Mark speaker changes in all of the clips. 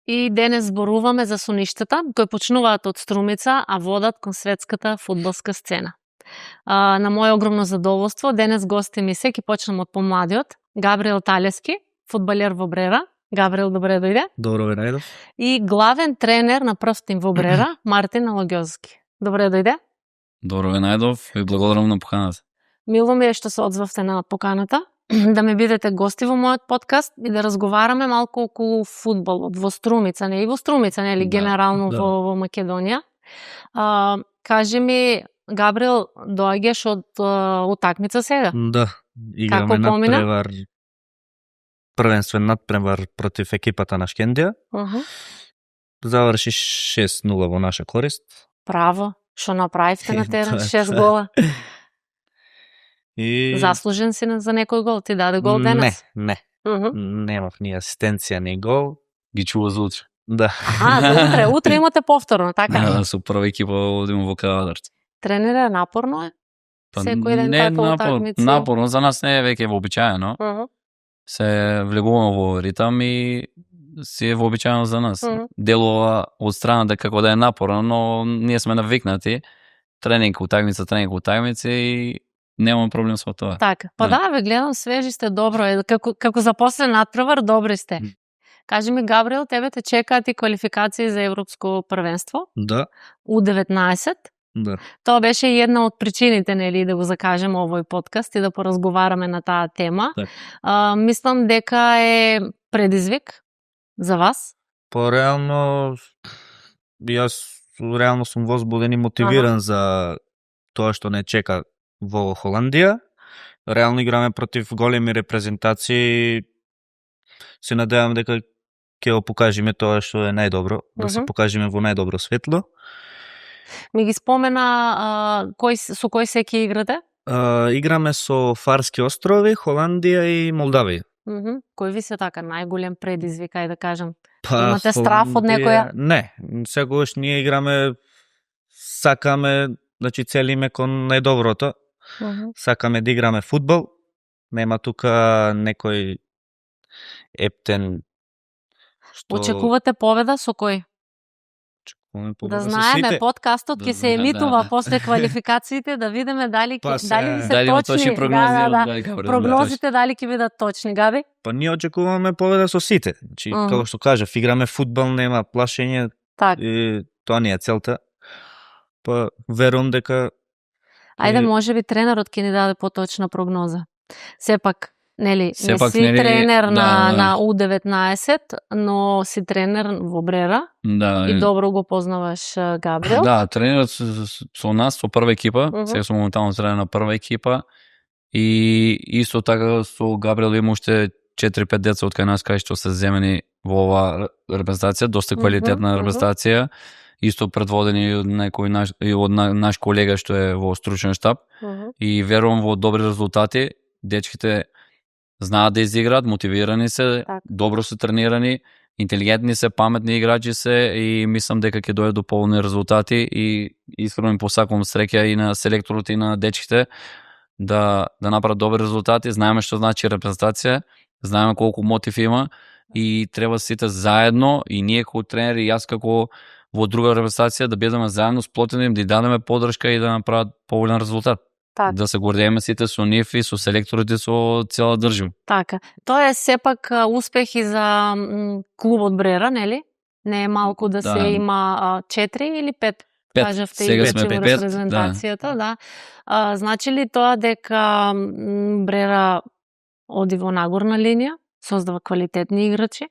Speaker 1: И денес зборуваме за суништата кои почнуваат од Струмица, а водат кон светската фудбалска сцена. На моје огромно задоволство, денес гости ми се, ќе почнем од помладиот, Габриел Талески, фудбалер во Брера. Габриел, добре дојде.
Speaker 2: Добро ве најдов.
Speaker 1: И главен тренер на прв тим во Брера, Мартин Алагјозски. Добре дојде.
Speaker 3: Добро ве најдов и благодарам на поканата.
Speaker 1: Мило ми е што се одзвавте на поканата, да ме бидете гости во мојот подкаст и да разговараме малку околу фудбалот во Струмица, не и во Струмица, нели, генерално во Македонија. Кажи ми, Габриел, доаѓаш од утакмица сега?
Speaker 2: Да, играме надпревар, првенствен надпревар против екипата на Шкендија. Заврши 6-0 во наша корист.
Speaker 1: Право, што направивте на терен, 6 гола.
Speaker 2: И...
Speaker 1: Заслужен си за некој гол, ти даде гол денес?
Speaker 2: Не. Немав ни асистенција, ни гол.
Speaker 3: Ги чува за утре.
Speaker 2: Да.
Speaker 1: За утре имате повторно, така?
Speaker 3: Да, со прва екипа одиме во Кадарци.
Speaker 1: Тренере, напорно е? Секој ден таква утакмица?
Speaker 3: Напорно, за нас не е веќе вообичаено. Се влегуваме во ритам и си е вообичаено за нас. Делува од страна да како да е напорно, но ние сме навикнати. Тренинг, утакмица и немам проблем со тоа.
Speaker 1: Така. Па да, ве гледам, свежи сте, добро е. Како запослен надпревар, добри сте. Кажи ми, Габриел, тебе те чекаат и квалификации за Европско првенство?
Speaker 2: Да.
Speaker 1: U19?
Speaker 2: Да.
Speaker 1: Тоа беше една од причините, нели, да го закажеме овој подкаст и да поразговараме на таа тема. Мислам дека е предизвик за вас.
Speaker 2: По реално, јас реално сум возбуден и мотивиран за тоа што не чека во Холандија. Реално играме против големи репрезентации. Се надевам дека ќе го покажеме тоа што е најдобро, да се покажеме во најдобро светло.
Speaker 1: Ми ги спомена со кој секи играте?
Speaker 2: Играме со Фарски острови, Холандија и Молдавија.
Speaker 1: Кој ви се така најголем предизвик, ајде да кажам? Имате страф од некоја?
Speaker 2: Не, секогаш ние играме, сакаме, значи целиме кон најдоброто. Сакаме да играме фудбал. Нема тука некој ептен што...
Speaker 1: Очекувате победа со кој? Да знаеме, подкастот ќе се емитува после квалификациите, да видиме дали ви се точни прогнозите, дали ќе бидат точни, Габи?
Speaker 2: Па ние очекуваме победа со сите. Значи, како што кажав, играме фудбал, нема плашење, и тоа не е целта. Па верувам дека...
Speaker 1: Ајде, може би тренерот ќе ни даде поточна прогноза. Сепак, нели, не си тренер на U19, но си тренер во Брера и добро го познаваш Габриел.
Speaker 3: Да, тренерот со нас, со прва екипа, сега сум моментално тренер на прва екипа и исто така со Габриел има уште 4-5 деца од кај нас кај што се земени во оваа репрезентација, доста квалитетна репрезентација, исто предводени од наш колега што е во стручен штаб и верувам во добри резултати. Дечките знаат да изиграат, мотивирани се, добро се тренирани, интелигентни се, паметни играчи се и мислам дека ќе дојде до полни резултати и искрено им посакувам среќа и на селекторот и на дечките да направат добри резултати. Знаеме што значи репрезентација, знаеме колку мотив има и треба сите заедно и ние како тренери и јас како во друга репрезентација да бидеме заедно сплотени, да дадеме поддршка и да направат поголем резултат. Да се гордееме сите со нив и со селекторите, со цела држава. Така.
Speaker 1: Тоа е сепак успех и за клубот Брера, нели? Не е малку да се има 4 или 5? Кажавте
Speaker 3: сега сме 5
Speaker 1: во репрезентацијата, да. Значи ли тоа дека Брера оди во нагорна линија, создава квалитетни играчи?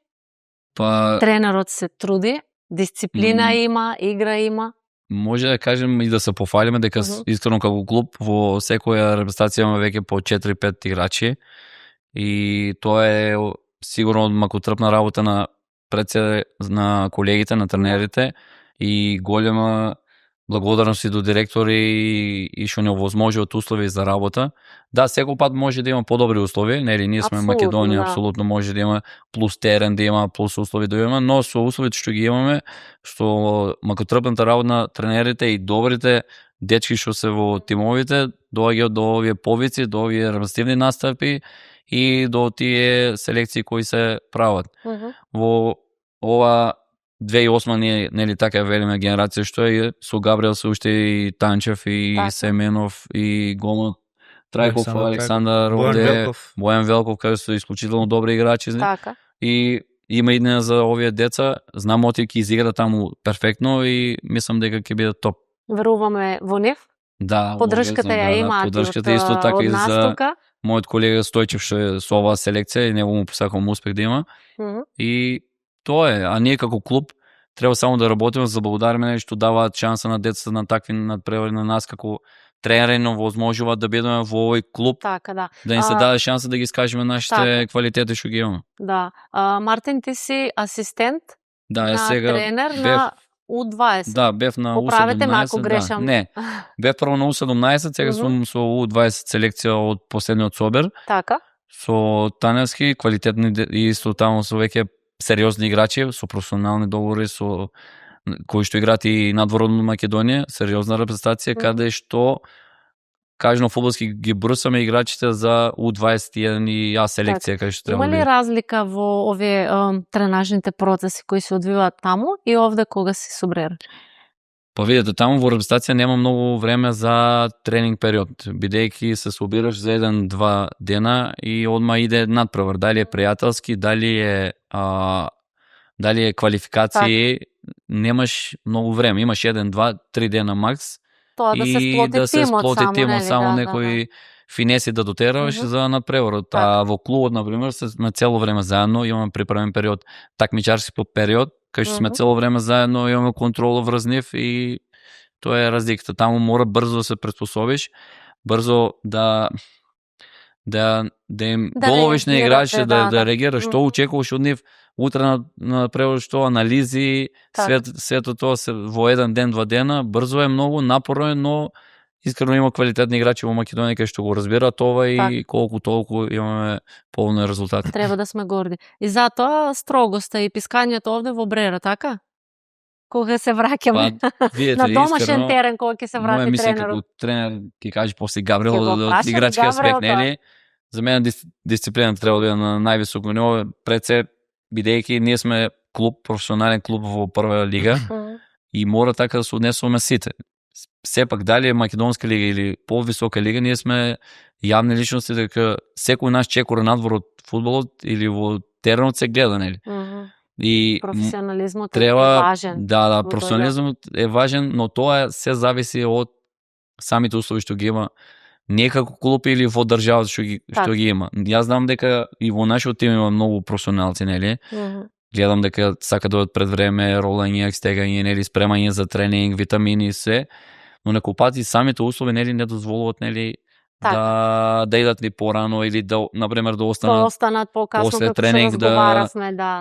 Speaker 1: Тренерот се труди, дисциплина има, игра има?
Speaker 3: Може да кажем и да се пофалиме дека искрено како клуб во секоја репрезентација има веќе по 4-5 играчи и тоа е сигурно макотрпна работа на колегите, на тренерите и голема благодарност и до директори и што не овозможуваат услови за работа. Да, секој пат може да има подобри услови, нели ние сме Македонија, апсолутно може да има плюс терен, да има плюс услови да има, но со условите што ги имаме, што макотрпната работа на тренерите и добрите дечки што се во тимовите доаѓаат до овие повици, до овие репрезентативни настапи и до тие селекции кои се прават. Во ова 2008 ние, нели така велиме генерација што е, со Габриел се уште и Танчев и
Speaker 1: Така.
Speaker 3: Семенов и Гомот, Трајков, Александар,
Speaker 2: Бојан
Speaker 3: Велков, кај се исклучително добри играчи.
Speaker 1: Така.
Speaker 3: И има идеја за овие деца, знам оти ќе изигра таму перфектно и мислам дека ќе бидат топ.
Speaker 1: Веруваме во нив.
Speaker 3: Да,
Speaker 1: Поддршката ја имаат
Speaker 3: поддршката исто така и за мојот колега Стојчев што е со оваа селекција и него му посакувам успех да има. И тоа е, а ние како клуб треба само да работиме, за благодариме што даваат шанса на децата на такви надпревари на нас како тренери, но возможуваат да бидеме во овој клуб.
Speaker 1: Така, да.
Speaker 3: Да им се даде шанса да ги искажеме нашите квалитети што ги имаме.
Speaker 1: Да. Мартин, ти си асистент
Speaker 3: на
Speaker 1: сега тренер на U20.
Speaker 3: Да, бев на U17.
Speaker 1: Поправете ме ако грешам.
Speaker 3: Не, бев прво на U17, сега сум со U20 селекција од последниот собер.
Speaker 1: Така.
Speaker 3: Со Таневски, квалитетни и со таму со веќе сериозни играчи, со професионални договори, со кои што играат и надвор од Македонија, сериозна репрезентација, каде што кажно фудбалски ги брусаме играчите за U21 и А селекција кај што треба.
Speaker 1: Има ли разлика во овие тренажните процеси кои се одвиваат таму и овде кога си со Брера?
Speaker 3: Па видете, таму во репрезентација нема многу време за тренинг период, бидејќи се собираш за 1-2 дена и одма иде надпревар, дали е пријателски, дали е квалификации, немаш многу време, имаш 1-2-3 дена макс.
Speaker 1: Тоа да се сплоти
Speaker 3: тимот само некои финеси да дотераш за надпреварот. А во клубот, например, сме цело време заедно, имаме приправен период, такмичарски период, кај што сме цело време заедно, имаме контрола врз нив и тоа е разликата. Таму мора брзо да се приспособиш, брзо да им головиш на играчите, да реагираш, што очекуваш од нив утре на превод, што анализи, свето тоа се во еден ден, 2 дена, брзо е многу, напорно е, но искрено има квалитетни играчи во Македонија кои што го разбираат ова и колку толку имаме полни резултати.
Speaker 1: Треба да сме горди. И затоа строгоста и пискањето овде во Брера, така? Кога се враќаме на домашен терен, кога ќе се врати тренерот.
Speaker 3: Како тренер ќе каже после Габриел од играчки аспект, нели? За мене дисциплината треба да биде на највисоко ниво, пред се бидејќи ние сме клуб, професионален клуб во прва лига и мора така да се однесуваме сите. Сепак дали е македонска лига или повисока лига, ние сме јавни личности, дека секој наш чекор надвор од фудбалот или во теренот се гледа, нели? И
Speaker 1: професионализмот е важен.
Speaker 3: Да, професионализмот е важен, но тоа се зависи од самите услови што ги има не како клуб или во државата што ги има. Јас знам дека и во нашиот тим има многу професионалци, нели? Гледам дека сака да одат пред време, ролање, стегање, нели, спремање за тренинг, витамини и се, но некој пати самите услови, нели, не дозволуваат, нели, да идат ли порано или да, например, да останат
Speaker 1: покасно
Speaker 3: после тренинг, да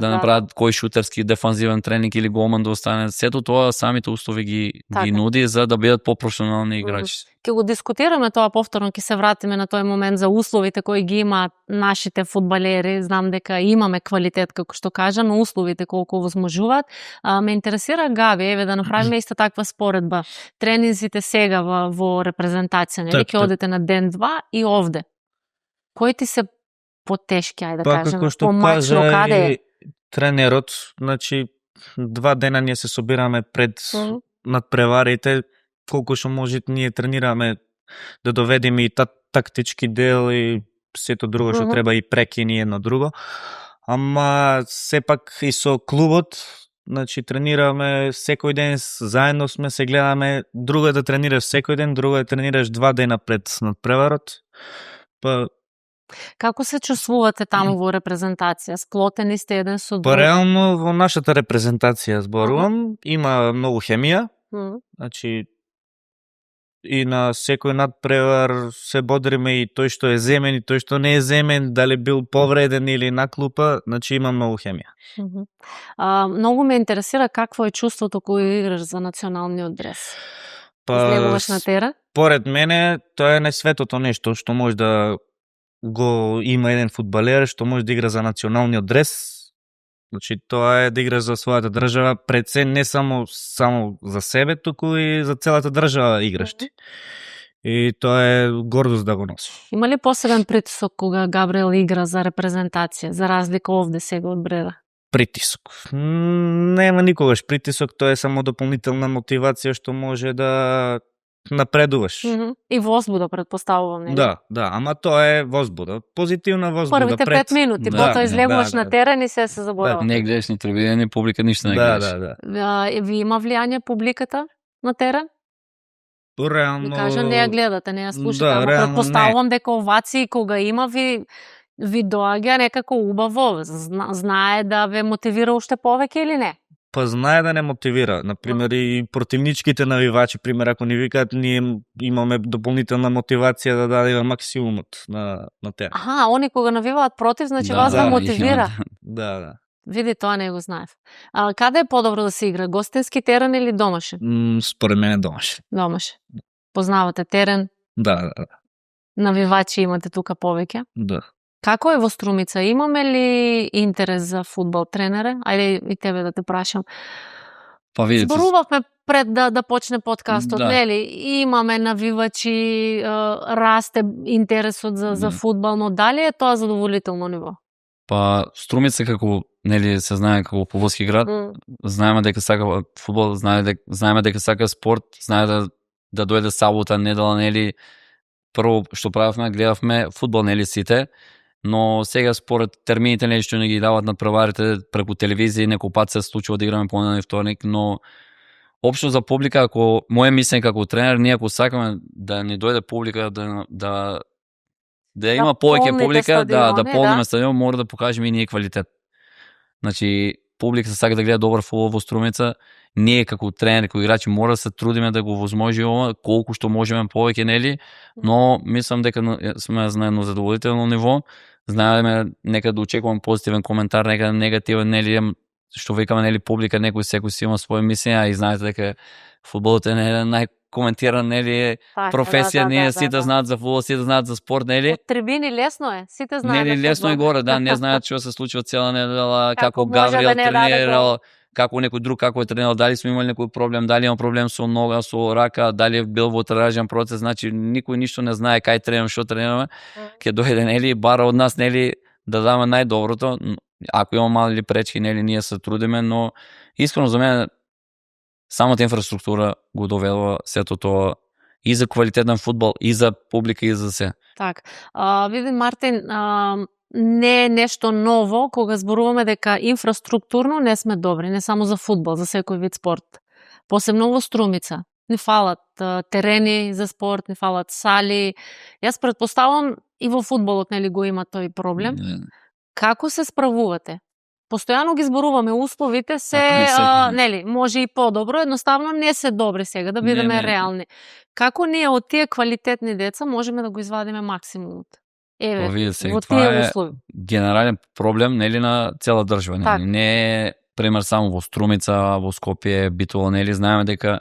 Speaker 3: направат кој шутерски дефанзивен тренинг или голман да остане. Сето тоа самите услови ги нуди за да бидат по-професионални играчи.
Speaker 1: Ќе го дискутираме тоа повторно, ќе се вратиме на тој момент за условите кои ги имаат нашите фудбалери. Знам дека имаме квалитет, како што кажа, но условите колку возможуваат. Ме интересира, Габи, еве да направиме иста таква споредба. Тренинзите сега во репрезентација, нели, ќе одите на ден-два и овде. Кои ти се потешки, ајде да кажеме,
Speaker 2: како што
Speaker 1: помачно, каде е?
Speaker 2: Тренерот, значи 2 дена ние се собираме пред надпреварите, колку што може ние тренираме да доведеме и тактички дел и сето друго што треба и прекини едно друго. Ама сепак и со клубот, значи тренираме секој ден, заедно сме, се гледаме, друго е да тренираш секој ден, друго е да тренираш 2 дена пред надпреварот. Па
Speaker 1: како се чувствувате таму во репрезентација? Сплотени сте еден со друг?
Speaker 2: Па реално во нашата репрезентација зборувам, има многу хемија. Значи и на секој надпревар се бодриме и тој што е земен и тој што не е земен, дали бил повреден или на клупа, значи има многу хемија.
Speaker 1: Многу ме интересира какво е чувството кој играш за националниот дрес. Излегуваш на тера?
Speaker 2: Поред мене, тоа е најсветото нешто што може да го има еден фудбалер, што може да игра за националниот дрес. Значи, тоа е да играш за својата држава, пред се не само за себе, туку и за целата држава играш ти. И тоа е гордост да го носи.
Speaker 1: Има ли посебен притисок кога Габриел игра за репрезентација, за разлика овде сега од Брера?
Speaker 2: Притисок. Нема никогаш притисок, тоа е само дополнителна мотивација што може да напредуваш.
Speaker 1: И возбуда, предпоставувам, нели?
Speaker 2: Да, ама тоа е возбуда. Позитивна возбуда.
Speaker 1: Првите 5 минути, потоа излегуваш на терен и се заборава.
Speaker 3: Не гледаш ни телевизија, публика ништо не гледаш.
Speaker 2: Да.
Speaker 1: Ви има влијание публиката на терен?
Speaker 2: Реално...
Speaker 1: Ви кажа, не ја гледате, не ја слушате, ама предпоставувам дека овации кога има ви доаѓа некако убаво, знае да ве мотивира уште повеќе или не?
Speaker 2: Па знае да не мотивира. Например, и противничките навивачи, пример, ако ни викаат, ние имаме дополнителна мотивација да дадеме максимумот на терен.
Speaker 1: Они кога навиваат против, значи вас да мотивира.
Speaker 2: Да.
Speaker 1: Види, тоа не го знаев. Каде е подобро да се игра? Гостински терен или домашен?
Speaker 2: Според мене домашен.
Speaker 1: Домашен. Познавате терен?
Speaker 2: Да.
Speaker 1: Навивачи имате тука повеќе?
Speaker 2: Да.
Speaker 1: Како е во Струмица? Имаме ли интерес за фудбал, тренере? Ајде и тебе да те прашам.
Speaker 3: Па видите.
Speaker 1: Зборувавме пред да почне подкастот, нели? Имаме навивачи, расте интересот за фудбал, но дали е тоа задоволително ниво?
Speaker 3: Па Струмица како нели се знае како фудбалски град, знаеме дека сака фудбал, знаеме дека сака спорт, знае да дојде сабота, недела, нели прво што правевме, гледавме фудбал, нели сите, но сега според термините нели што не ги дават надпреварите преку телевизија, некој пат се случува да играме понеделник и вторник, но општо за публика, ако моје мислење како тренер, ние ако сакаме да ни дојде публика, да има повеќе публика, да полниме стадион, мора да покажеме и ние квалитет. Значи, публика се сака да гледа добар фудбал во Струмица, ние како тренери, како играчи мора да се трудиме да го возможи ова, колку што можеме повеќе, нели, но мислам дека сме на едно задоволително ниво, знаеме нека да очекувам позитивен коментар, нека негативен, нели, што викаме, нели, публика, секој си има своје мислење, и знаете дека фудбалот е најкоментиран, нели, професија, ние сите знаат за фудбал, сите знаат за спорт, нели?
Speaker 1: Од трибини лесно е, сите знаат.
Speaker 3: Нели, лесно е горе, не знаат што се случува цела недела, како Гавриел тренирал, како некој друг, како е тренирал, дали сме имали некој проблем, дали има проблем со нога, со рака, дали е бил во тражен процес, значи никој ништо не знае кај тренираме, што тренираме, ќе дојде, нели, бара од нас, нели, да даме најдоброто. Ако има мали пречки, нели, ние се трудиме, но искрено за мене самата инфраструктура го доведува сето тоа и за квалитетен фудбал, и за публика, и за се.
Speaker 1: Так. Види, Мартин, не е нешто ново кога зборуваме дека инфраструктурно не сме добри, не само за фудбал, за секој вид спорт. Посебно во Струмица. Не фалат терени за спорт, не фалат сали. Јас претпоставам и во фудбалот, нели, го има тој проблем. Како се справувате? Постојано ги зборуваме условите се, нели, може и подобро, едноставно не се добри сега, да бидеме реални. Како ние од тие квалитетни деца можеме да го извадиме максимумот? Еве, во тие услови.
Speaker 3: Генерален проблем, нели, на цела држава, нели? Не е пример само во Струмица, во Скопје, Битола, нели, знаеме дека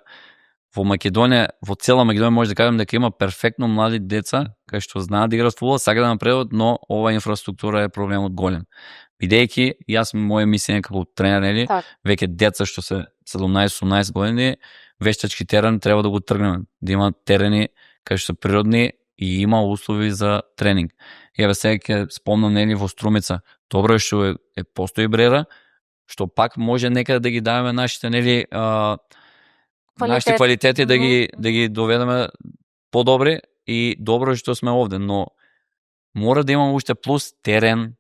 Speaker 3: во Македонија, во цела Македонија може да кажем дека има перфектно млади деца кои што знаат да играат фудбал, сака да напредат, но ова инфраструктура е проблемот голем. Бидејќи, јас моје мислење како тренер, нели, веќе деца што се 17-18 години, вештачки терен треба да го тргнеме, да има терени кои што се природни и има услови за тренинг. Еве сега ќе спомнам, нели, во Струмица, добро е што постои брера, што пак може некаде да ги даваме нашите, нели, нашите квалитети да ги доведеме подобри, и добро е што сме овде, но мора да имаме уште плюс терен.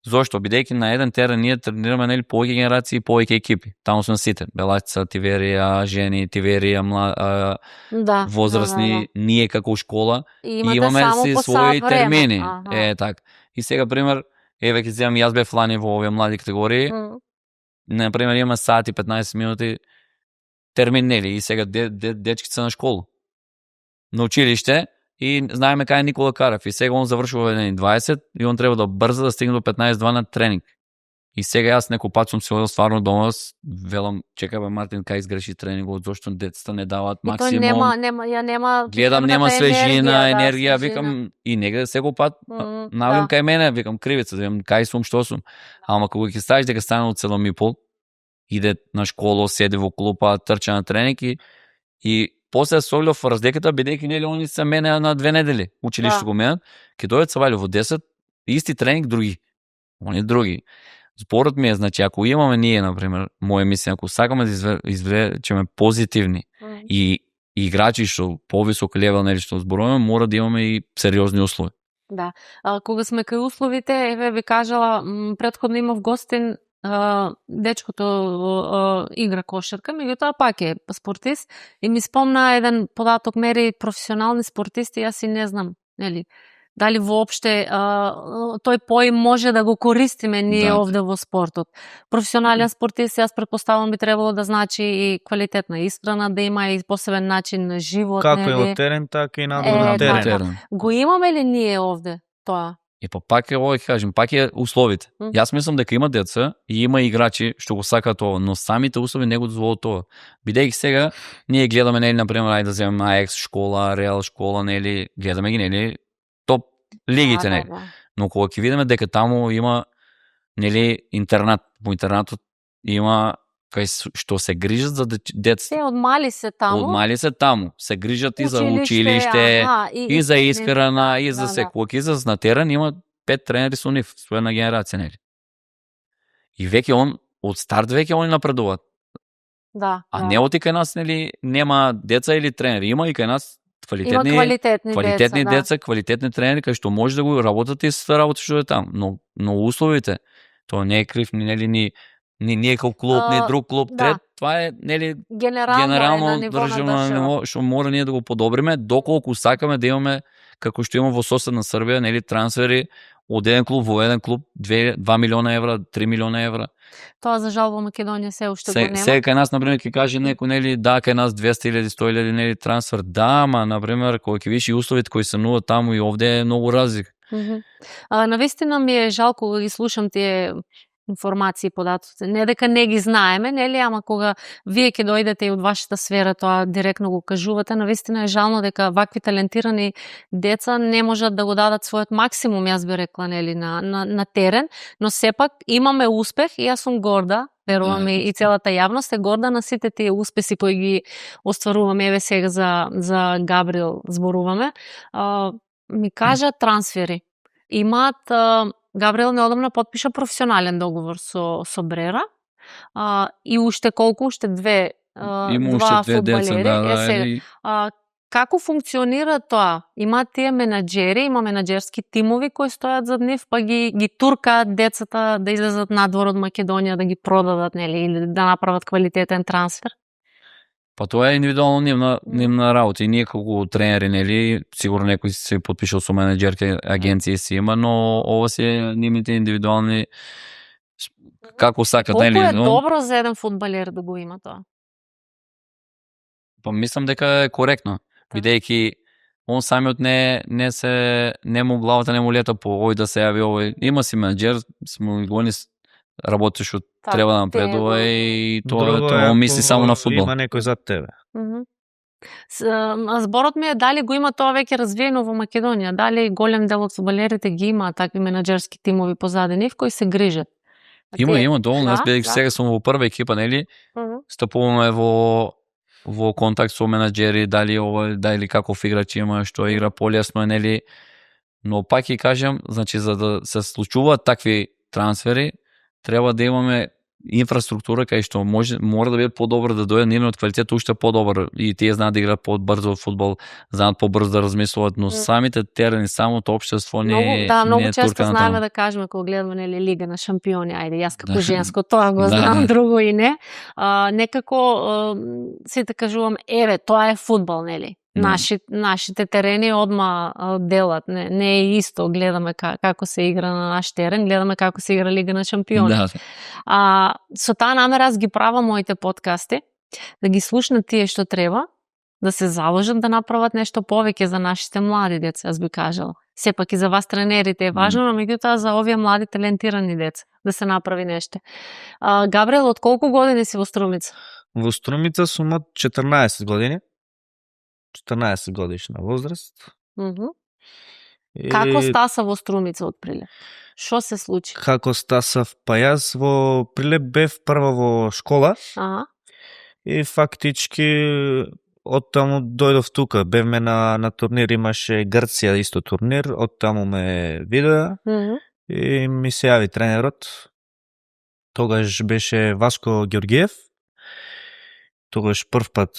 Speaker 3: Зошто? Бидејќи на еден терен ние тренираме, нели, повеќе генерации и повеќе екипи. Таму сме сите. Белачица, Тиверија, жени, Тиверија, возрастни, ние како школа и имаме си своји термини. Так. И сега, пример, еве ќе земам, јас бев лани во овие млади категории. Например, имаме сат и 15 минути термин, нели, и сега дечките се на школа, на училиште, и знаеме кај Никола Карев, и сега он завршува 1:20 и он треба да брза да стигне до 15:2 на тренинг. И сега јас некој пат сум се одел стварно дома, велам, чекај бе Мартин, кај изгреши тренингот, зошто децата не даваат максимум.
Speaker 1: Нема
Speaker 3: гледам, нема свежина, енергија, викам, и негде секој пат навим кај мене, викам, кривица, викам, кај сум, што сум. Ама кога ќе ставиш дека стане од 7:30, иде на школа, седи во клупа, трча на тренинг и после се огледав разликата, бидејќи, нели, они се менеа на 2 недели, училиште го менат, ќе дојдат се вали во 10, исти тренинг, други. Они други. Зборот ми е, значи, ако имаме ние, например, моја мисија, ако сакаме да извлечеме позитивни и играчи што повисок левел, нели, што зборуваме, мора да имаме и сериозни услови.
Speaker 1: Да. Кога сме кај условите, еве би кажала, претходно имав гостин, дечкото игра кошарка, меѓутоа пак е спортист и ми спомна еден податок, мери професионални спортисти, јас и не знам, нели, дали воопште тој поим може да го користиме ние овде во спортот. Професионален спортист, јас претпоставам би требало да значи и квалитетна исхрана, да има и посебен начин на живот.
Speaker 2: Како е од терен, така и надвор на терен.
Speaker 1: Го имаме ли ние овде тоа?
Speaker 3: И пак е ова ќе кажем, пак е условите. Јас мислам дека има деца и има играчи што го сакаат тоа, но самите услови не го дозволуваат тоа. Бидејќи сега ние гледаме, нели, например, ајде да земеме Аекс школа, Реал школа, нели, гледаме ги, нели, топ лигите, нели. Но кога ќе видиме дека таму има, нели, интернат, по интернатот има кај што се грижат за децата.
Speaker 1: Се од мали се таму.
Speaker 3: Од мали се таму. Се грижат и за училиште, и за исхрана, и за се. Кога ќе излезат на терен, има 5 тренери со нив, со една генерација, нели. И веќе од старт веќе они напредуваат.
Speaker 1: Да.
Speaker 3: Не оти кај нас, нели, нема деца или тренери, има и кај нас квалитетни деца, квалитетни тренери кои што може да го работат и се работи што е таму, но условите, тоа не е крив нели ни некој клуб, ни друг клуб, това е, нели, генерално државно ниво што мора ние да го подобриме, доколку сакаме да имаме како што има во соседна Србија, нели, трансфери од еден клуб во еден клуб, 2 милиона евра, 3 милиона евра.
Speaker 1: Тоа за жал во Македонија се уште го нема.
Speaker 3: Сега кај нас, например, ќе каже некој, нели, да, кај нас 200.000, 100.000, нели, трансфер, да, ама, например, кога ќе видиш и условите кои се нудат таму и овде е многу разлика.
Speaker 1: Навистина ми е жал кога ги слушам тие информации и податоци. Не дека не ги знаеме, нели, ама кога вие ќе дојдете и од вашата сфера тоа директно го кажувате, навистина е жално дека вакви талентирани деца не можат да го дадат својот максимум, јас би рекла, нели, на терен, но сепак имаме успех и јас сум горда, верувам и целата јавност е горда на сите тие успеси кои ги остваруваме. Еве сега за Габриел зборуваме. Ми кажа трансфери. Имаат Габриел неодамна потпиша професионален договор со Брера и уште колку? Уште два фудбалери. Како функционира тоа? Има тие менаџери, има менаџерски тимови кои стојат зад нив, па ги туркаат децата да излезат надвор од Македонија, да ги продадат, нели, или да направат квалитетен трансфер?
Speaker 3: Па тоа е индивидуално нивна работа и ние како тренери, нели, сигурно некој се потпишал со менаџерки агенции си има, но ова се нивните индивидуални како сакат, нели.
Speaker 1: Колку е добро за еден фудбалер да го има тоа?
Speaker 3: Па мислам дека е коректно, бидејќи он самиот не му главата не му лета по овој да се јави овој. Има си менаџер, сме гони работи што треба да напредува и тоа мисли само на фудбал.
Speaker 2: Има некој зад тебе.
Speaker 1: Зборот ми е дали го има тоа веќе развиено во Македонија, дали голем дел од фудбалерите ги има такви менаџерски тимови позади нив кои се грижат.
Speaker 3: Има доволно, јас бидејќи сега сум во прва екипа, нели, стапуваме во контакт со менаџери, дали каков играч има, што игра, полесно е, нели, но пак ќе кажам, значи за да се случуваат такви трансфери, треба да имаме инфраструктура кај што мора да биде подобро, да дојде нивниот квалитет уште подобар и тие знаат да играат побрзо фудбал, знаат побрзо да размислуваат, но самите терени, самото општество не е
Speaker 1: многу често знаеме да кажеме кога гледаме, нели, Лига на шампиони, ајде јас како женско тоа го знам, друго и не. Некако сите кажувам, еве, тоа е фудбал, нели? Нашите терени одма делат, не е исто, гледаме како се игра на наш терен, гледаме како се игра Лига на шампиони. Со таа намера аз ги правам моите подкасти, да ги слушнат тие што треба, да се заложат да направат нешто повеќе за нашите млади деца, аз би кажала. Сепак и за вас тренерите е важно, но меѓутоа за овие млади талентирани деца да се направи нешто. Габриел, од колку години си во Струмица?
Speaker 2: Во Струмица сум од 14 години. 14 годишна возраст.
Speaker 1: Како стаса во Струмица од Прилеп? Што се случи?
Speaker 2: Како стасав? Па јас во Прилеп бев прва во школа и фактички од таму дојдов тука. Бевме на турнир, имаше Грција исто турнир, од таму ме видоа и ми се јави тренерот Тогаш беше Васко Ѓорѓиев. Тогаш прв пат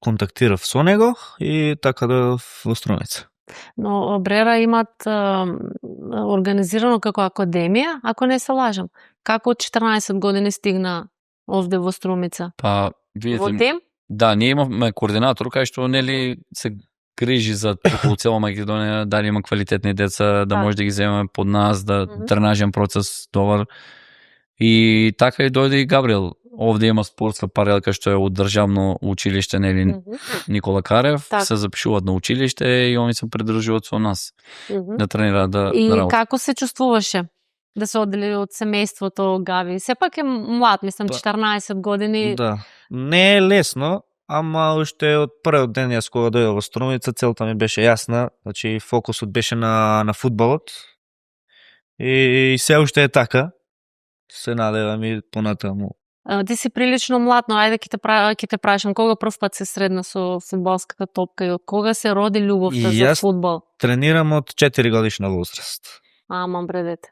Speaker 2: контактирав со него и така да во Струмица.
Speaker 1: Но Брера имат организирано како академија, ако не се лажам. Како од 14 години стигна овде во Струмица?
Speaker 3: Па,
Speaker 1: Во
Speaker 3: видите,
Speaker 1: тем?
Speaker 3: да, ние имаме координатор кај што нели се грижи за околу цела Македонија, дали има квалитетни деца, да може да ги земеме под нас, да тренажен процес добар. И така и дојде и Габриел. Овде има спортска паралелка што е од државно училиште, нели Никола Карев,
Speaker 1: Так.
Speaker 3: се запишуваат на училиште и они се придружуваат со нас да тренираат да
Speaker 1: И
Speaker 3: работат.
Speaker 1: како се чувствуваше да се оддели од семејството Гави? Сепак е млад, мислам, 14 години.
Speaker 2: Да. Не е лесно, ама уште од првиот ден јас кога дојдов во Струмица, целта ми беше јасна, значи фокусот беше на фудбалот. И се уште е така. Се надевам и понатаму.
Speaker 1: Ти си прилично млад, но ајде ќе те прашам, кога прв пат се средна со фудбалската топка и од кога се роди љубовта за
Speaker 2: Јас
Speaker 1: фудбал?
Speaker 2: Тренирам од 4 годишна возраст.
Speaker 1: Ама бредете.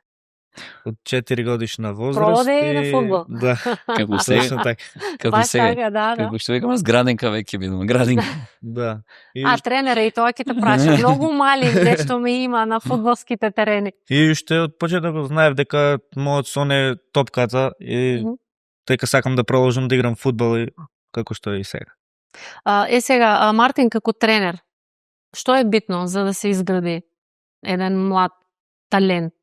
Speaker 2: Од 4 годишна возраст.
Speaker 1: Проводе и на фудбал.
Speaker 2: Да.
Speaker 3: Како сега,
Speaker 2: Точно така.
Speaker 3: како
Speaker 1: Баш
Speaker 3: сега.
Speaker 1: така, да.
Speaker 3: Како што викаме, градинка веќе бидеме, градинка.
Speaker 2: Да. И,
Speaker 1: Тренера, и тоа ќе те прашам. Многу мали нешто ме има на фудбалските терени.
Speaker 2: и уште од почетокот знаев дека мојот сон е топката и дека сакам да продолжам да играм фудбал и како што е и сега.
Speaker 1: Сега, Мартин како тренер, што е битно за да се изгради еден млад талент?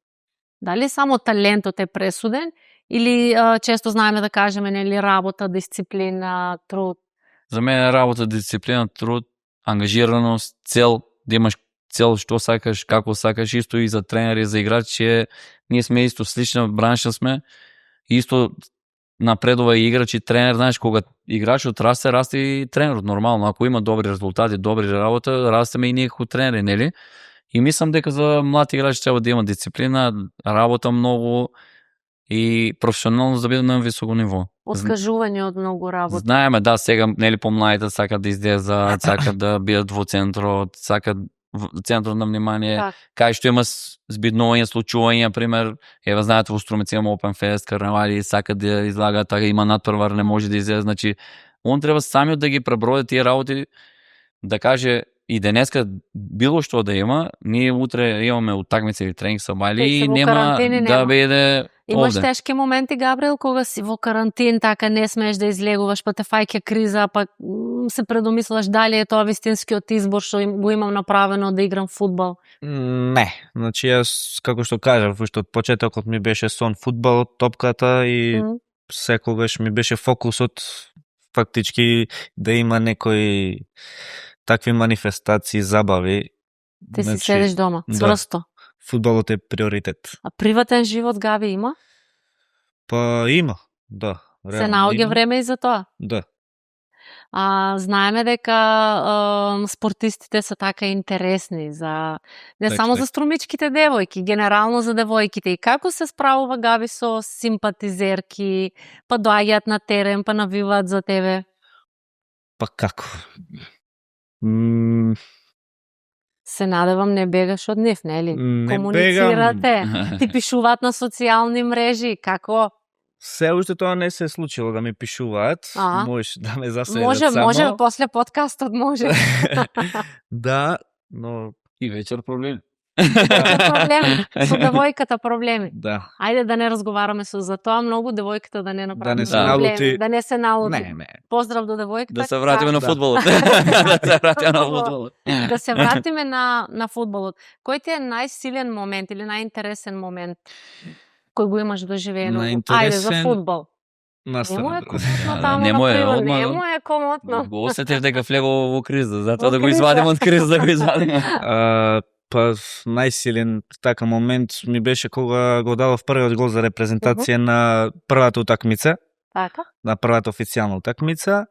Speaker 1: Дали само талентот е пресуден или често знаеме да кажеме нели работа, дисциплина, труд?
Speaker 3: За мене работа, дисциплина, труд, ангажираност, цел, да имаш цел што сакаш, како сакаш, исто и за тренер и за играч, ние сме исто слична бранша сме, исто напредува и играч и тренер, знаеш, кога играчот расте и тренерот, нормално, ако има добри резултати, добри работа, растеме и ние како тренери, нели? И мислам дека за млад играч треба да има дисциплина, работа многу и професионално да биде на високо ниво.
Speaker 1: Откажување од многу работа.
Speaker 3: Знаеме, да, сега нели помладите сакат да излезат, сакат да бидат во центрот, сакат центрот на внимание,
Speaker 1: Так.
Speaker 3: кај што има збиднување, случувања, пример, ева знаете во Струмица има Open Fest, карнавали, сакат да излагаат, така има надпревар, не може да излезе, значи он треба самиот да ги преброди тие работи, да каже и денеска било што да има, ние утре имаме утакмица или тренинг со Бали и нема да биде.
Speaker 1: Имаш тешки моменти, Габриел, кога си во карантин, така не смееш да излегуваш, па те фаќа криза, па се предомислаш дали е тоа вистинскиот избор што го имам направено да играм фудбал?
Speaker 2: Не, значи јас, како што кажав, уште од почетокот ми беше сон фудбалот, топката и секогаш ми беше фокусот фактички да има некои такви манифестации, забави.
Speaker 1: Ти си седиш дома, цврсто.
Speaker 2: Фудбалот е приоритет.
Speaker 1: А приватен живот, Гави, има?
Speaker 2: Па има, да.
Speaker 1: Се наоѓа време и за тоа?
Speaker 2: Да.
Speaker 1: Знаеме дека спортистите се така интересни за не само за струмичките девојки, генерално за девојките. И како се справува Гави со симпатизерки, па доаѓаат на терен, па навиваат за тебе?
Speaker 2: Па како?
Speaker 1: Се надевам не бегаш од нив, нели?
Speaker 2: Не
Speaker 1: комуницирате, ти пишуваат на социјални мрежи, како?
Speaker 2: Се уште тоа не се случило да ми пишуваат. Можеш да ме заседат
Speaker 1: Може, после подкастот може.
Speaker 2: Да, но
Speaker 3: и вечер проблеми.
Speaker 1: Проблеми, со девојката проблеми.
Speaker 2: Да.
Speaker 1: Ајде да не разговараме за тоа многу, девојката да не направи
Speaker 2: проблеми,
Speaker 1: да не се налути.
Speaker 2: Не.
Speaker 1: Поздрав до девојката.
Speaker 3: Да се вратиме на фудбалот.
Speaker 1: Да се вратиме на фудбалот. Кој ти е најсилен момент или најинтересен момент кој го имаш доживеено? Ајде за фудбал. Нему е комотно таму
Speaker 3: не
Speaker 1: му е комотно.
Speaker 3: Го осетив дека влегол во криза, затоа да го извадим од криза, да го извадиме.
Speaker 2: Па најсилен така момент ми беше кога го дадов првиот гол за репрезентација на првата утакмица.
Speaker 1: Така?
Speaker 2: На првата официјална утакмица.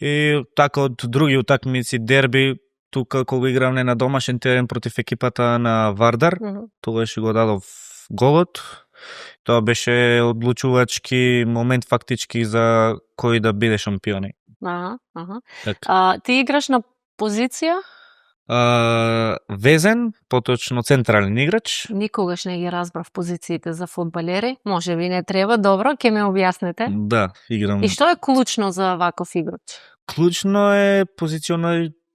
Speaker 2: И така од други утакмици, дерби, тука кога играм не на домашен терен против екипата на Вардар, тогаш го дадов голот. Тоа беше одлучувачки момент фактички за кој да биде шампиони.
Speaker 1: Ти играш на позиција?
Speaker 2: Везен, поточно централен играч.
Speaker 1: Никогаш не ги разбрав позициите за фудбалери. Може би не треба, добро, ќе ме објасните.
Speaker 2: Да, играм.
Speaker 1: И што е клучно за ваков играч?
Speaker 2: Клучно е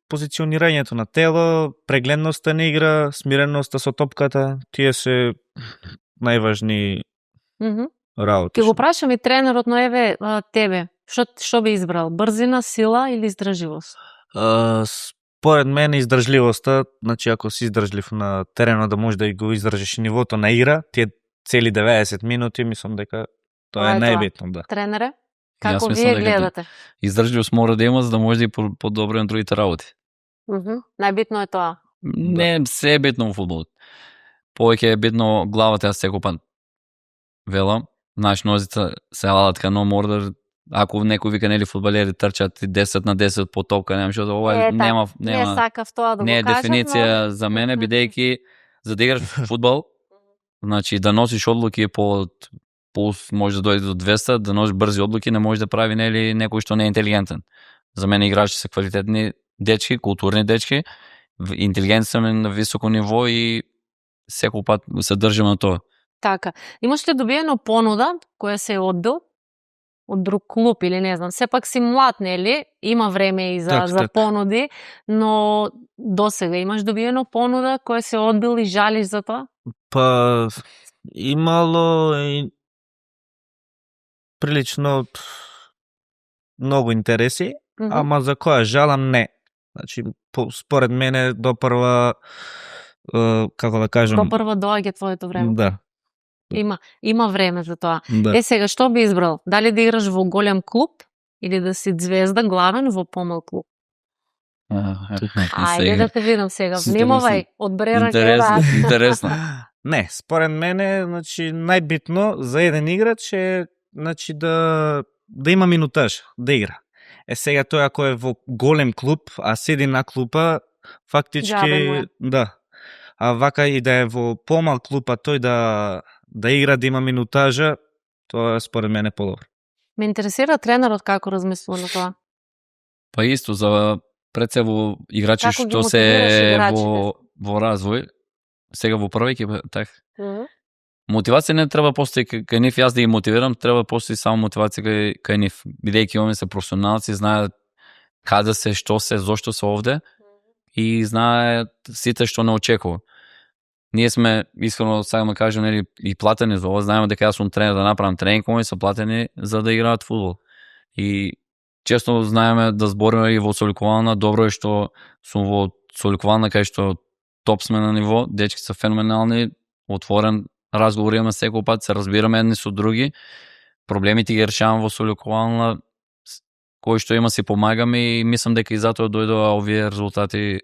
Speaker 2: позиционирањето на тело, прегледноста на игра, смиреноста со топката, тие се најважни работи.
Speaker 1: Ќе го прашам и тренерот, но еве тебе, што би избрал? Брзина, сила или издржливост?
Speaker 2: Според мене издржливоста, значи ако си издржлив на теренот да можеш да го издржиш нивото на игра, тие цели 90 минути, мислам дека тоа е најбитно, да.
Speaker 1: Тренере, како вие гледате?
Speaker 3: Издржливост мора да има за да може да и подобри на другите работи.
Speaker 1: Најбитно е тоа.
Speaker 3: Не се е битно во фудбалот. Повеќе е битно главата, јас секој пат велам, нозите се алатка, но мора да, ако некој вика нели фудбалери трчат 10 на 10 по топка, немам што, ова нема
Speaker 1: не сакав тоа да го
Speaker 3: не е
Speaker 1: кажам,
Speaker 3: дефиниција за мене, бидејќи за да играш фудбал, значи да носиш одлуки по пулс може да дојде до 200, да носиш брзи одлуки не може да прави нели некој што не е интелигентен. За мене играчи се квалитетни дечки, културни дечки, интелигентни на високо ниво и секој пат се држиме на тоа.
Speaker 1: Така. Имаш ли добиено понуда која се одбил од друг клуб или не знам, сепак си млад, нели? Има време и за понуди, но досега имаш добиено понуда која се одбил и жалиш за тоа?
Speaker 2: Па имало и прилично многу интереси, ама за која жалам не. Значи, според мене допрва како да кажам...
Speaker 1: Допрва доаѓа твоето време.
Speaker 2: Да.
Speaker 1: Има време за тоа.
Speaker 2: Да.
Speaker 1: Сега, што би избрал? Дали да играш во голем клуб или да си звезда главен во помал клуб? Ајде да те видам сега. Внимавај, од Брера
Speaker 3: Интересно.
Speaker 2: Не, според мене, значи најбитно за еден играч е значи да има минутаж, да игра. Сега тој ако е во голем клуб, а седи на клупа, фактички да. А вака и да е во помал клуб, а тој да игра, да има минутажа, тоа според мене подобро.
Speaker 1: Ме интересира тренерот како размислува на тоа.
Speaker 3: Па исто за пред се во играчи
Speaker 1: како
Speaker 3: што се во развој, сега во прва екипа, така. Мотивација не треба постои кај нив, јас да ги мотивирам, треба постои само мотивација кај нив, бидејќи овие се професионалци, знаат каде се, што се, зошто се овде и знаат сите што не очекува. Ние сме, искрено сакам да кажам, нели, и платени за ова, знаеме дека јас сум тренер да направам тренинг, кои се платени за да играат фудбал. И често знаеме да збориме и во соликувална, добро е што сум во соликувална кај што топ сме на ниво, дечки се феноменални, отворен разговор имаме секој пат, се разбираме едни со други, проблемите ги решавам во соликувална, кој што има си помагаме и мислам дека и затоа дојдоа овие резултати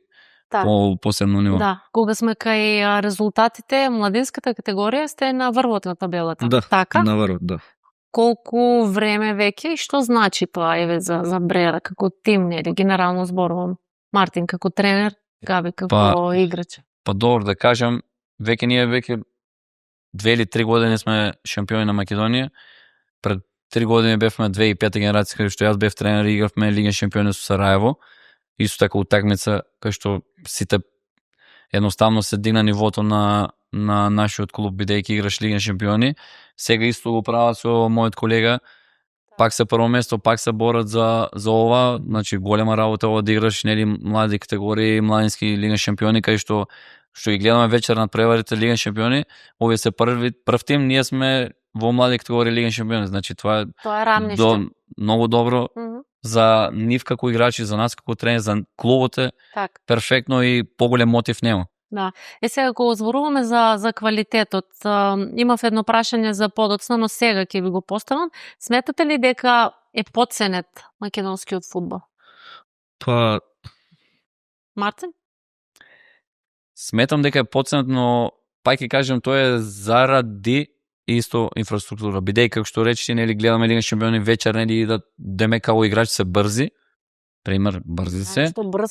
Speaker 3: по посебно ниво.
Speaker 1: Да, кога сме кај резултатите, младинската категорија сте на врвот на табелата.
Speaker 2: Да,
Speaker 1: така?
Speaker 2: На врвот, да.
Speaker 1: Колку време веќе и што значи тоа еве за Брера како тим, нели, генерално зборувам. Мартин како тренер, Габи како играч.
Speaker 3: Па добро да кажам, ние 2 или 3 години сме шампиони на Македонија. Пред 3 години бевме 2005 генерација кај што јас бев тренер и игравме лиген шампиони со Сараево. Исто така утакмица кај што сите едноставно се дигна нивото на нашиот клуб бидејќи играш лиген шампиони. Сега исто го прават со мојот колега. Пак се прво место, пак се борат за ова, значи голема работа ова да играш нели млади категории, младински лиген шампиони кај што ги гледаме вечер над преварите лиген шампиони, овие се прв тим, ние сме во млади категории лиген шампиони, значи тоа
Speaker 1: е рамниште.
Speaker 3: Многу добро за нив како играчи, за нас како тренер, за клубот е перфектно и поголем мотив нема.
Speaker 1: Да. Сега кога зборуваме за квалитетот, имав едно прашање за подоцна, но сега ќе ви го поставам. Сметате ли дека е потценет македонскиот фудбал?
Speaker 2: Па
Speaker 1: Мартин?
Speaker 3: Сметам дека е потценет, но пак ќе кажем тоа е заради исто инфраструктура. Бидејќи како што рече, нели гледаме лига шампиони вечер, нели да деме како играчи се брзи. Пример, брзи се.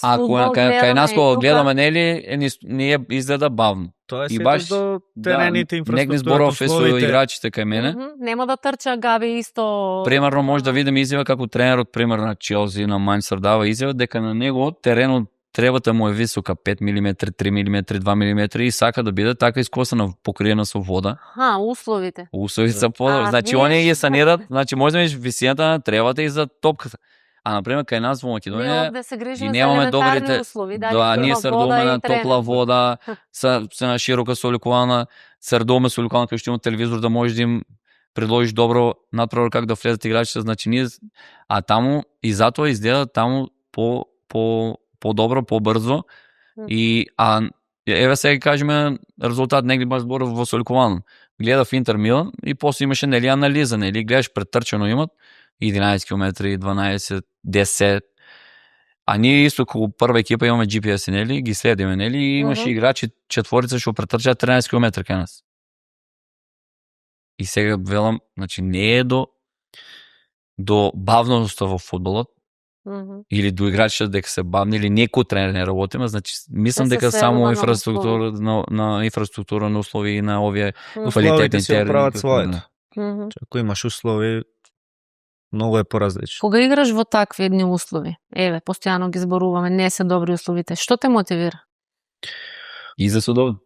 Speaker 3: Ако кај нас кога гледаме, нели, ние изгледа бавно.
Speaker 2: Тоа е до терените инфраструктура.
Speaker 3: Некни зборов е со играчите кај мене.
Speaker 1: Нема да трча Габи исто.
Speaker 3: Примерно може да видиме изјава како тренерот пример на Челси, на Манчестер дава изјава дека на него теренот требата му е висока 5 мм, 3 мм, 2 мм и сака да биде така искосена, покриена со вода.
Speaker 1: Условите.
Speaker 3: Условите се подобри. Значи они ги санират, значи може да видиш висината на тревата и за топката. А например кај нас во Македонија
Speaker 1: ги
Speaker 3: немаме добрите
Speaker 1: услови,
Speaker 3: ние средуваме на топла вода, се на широка соликувана, средуваме соликувана кај што има телевизор да можеш да им предложиш добро надпревар как да влезат играчите, значи ние таму и затоа изгледа таму по-добро, по-брзо и еве сега кажеме резултат негде баш зборов во соликувано. Гледав Интер Милан и после имаше нели анализа, нели гледаш претрчано имат 11 км, 12, 10. А ние исто како прва екипа имаме GPS, нели, ги следиме, нели, и имаше играчи четворица што претрчаат 13 км кај нас. И сега велам, значи не е до бавноста во фудбалот, или до играчите дека се бавни, или некој тренер не работиме, значи мислам дека само инфраструктура на инфраструктура на услови и на овие квалитетни
Speaker 2: терени прават своето. Ако имаш услови, многу е поразлично.
Speaker 1: Кога играш во такви едни услови, еве, постојано ги зборуваме, не се добри условите, што те мотивира?
Speaker 3: И за судов.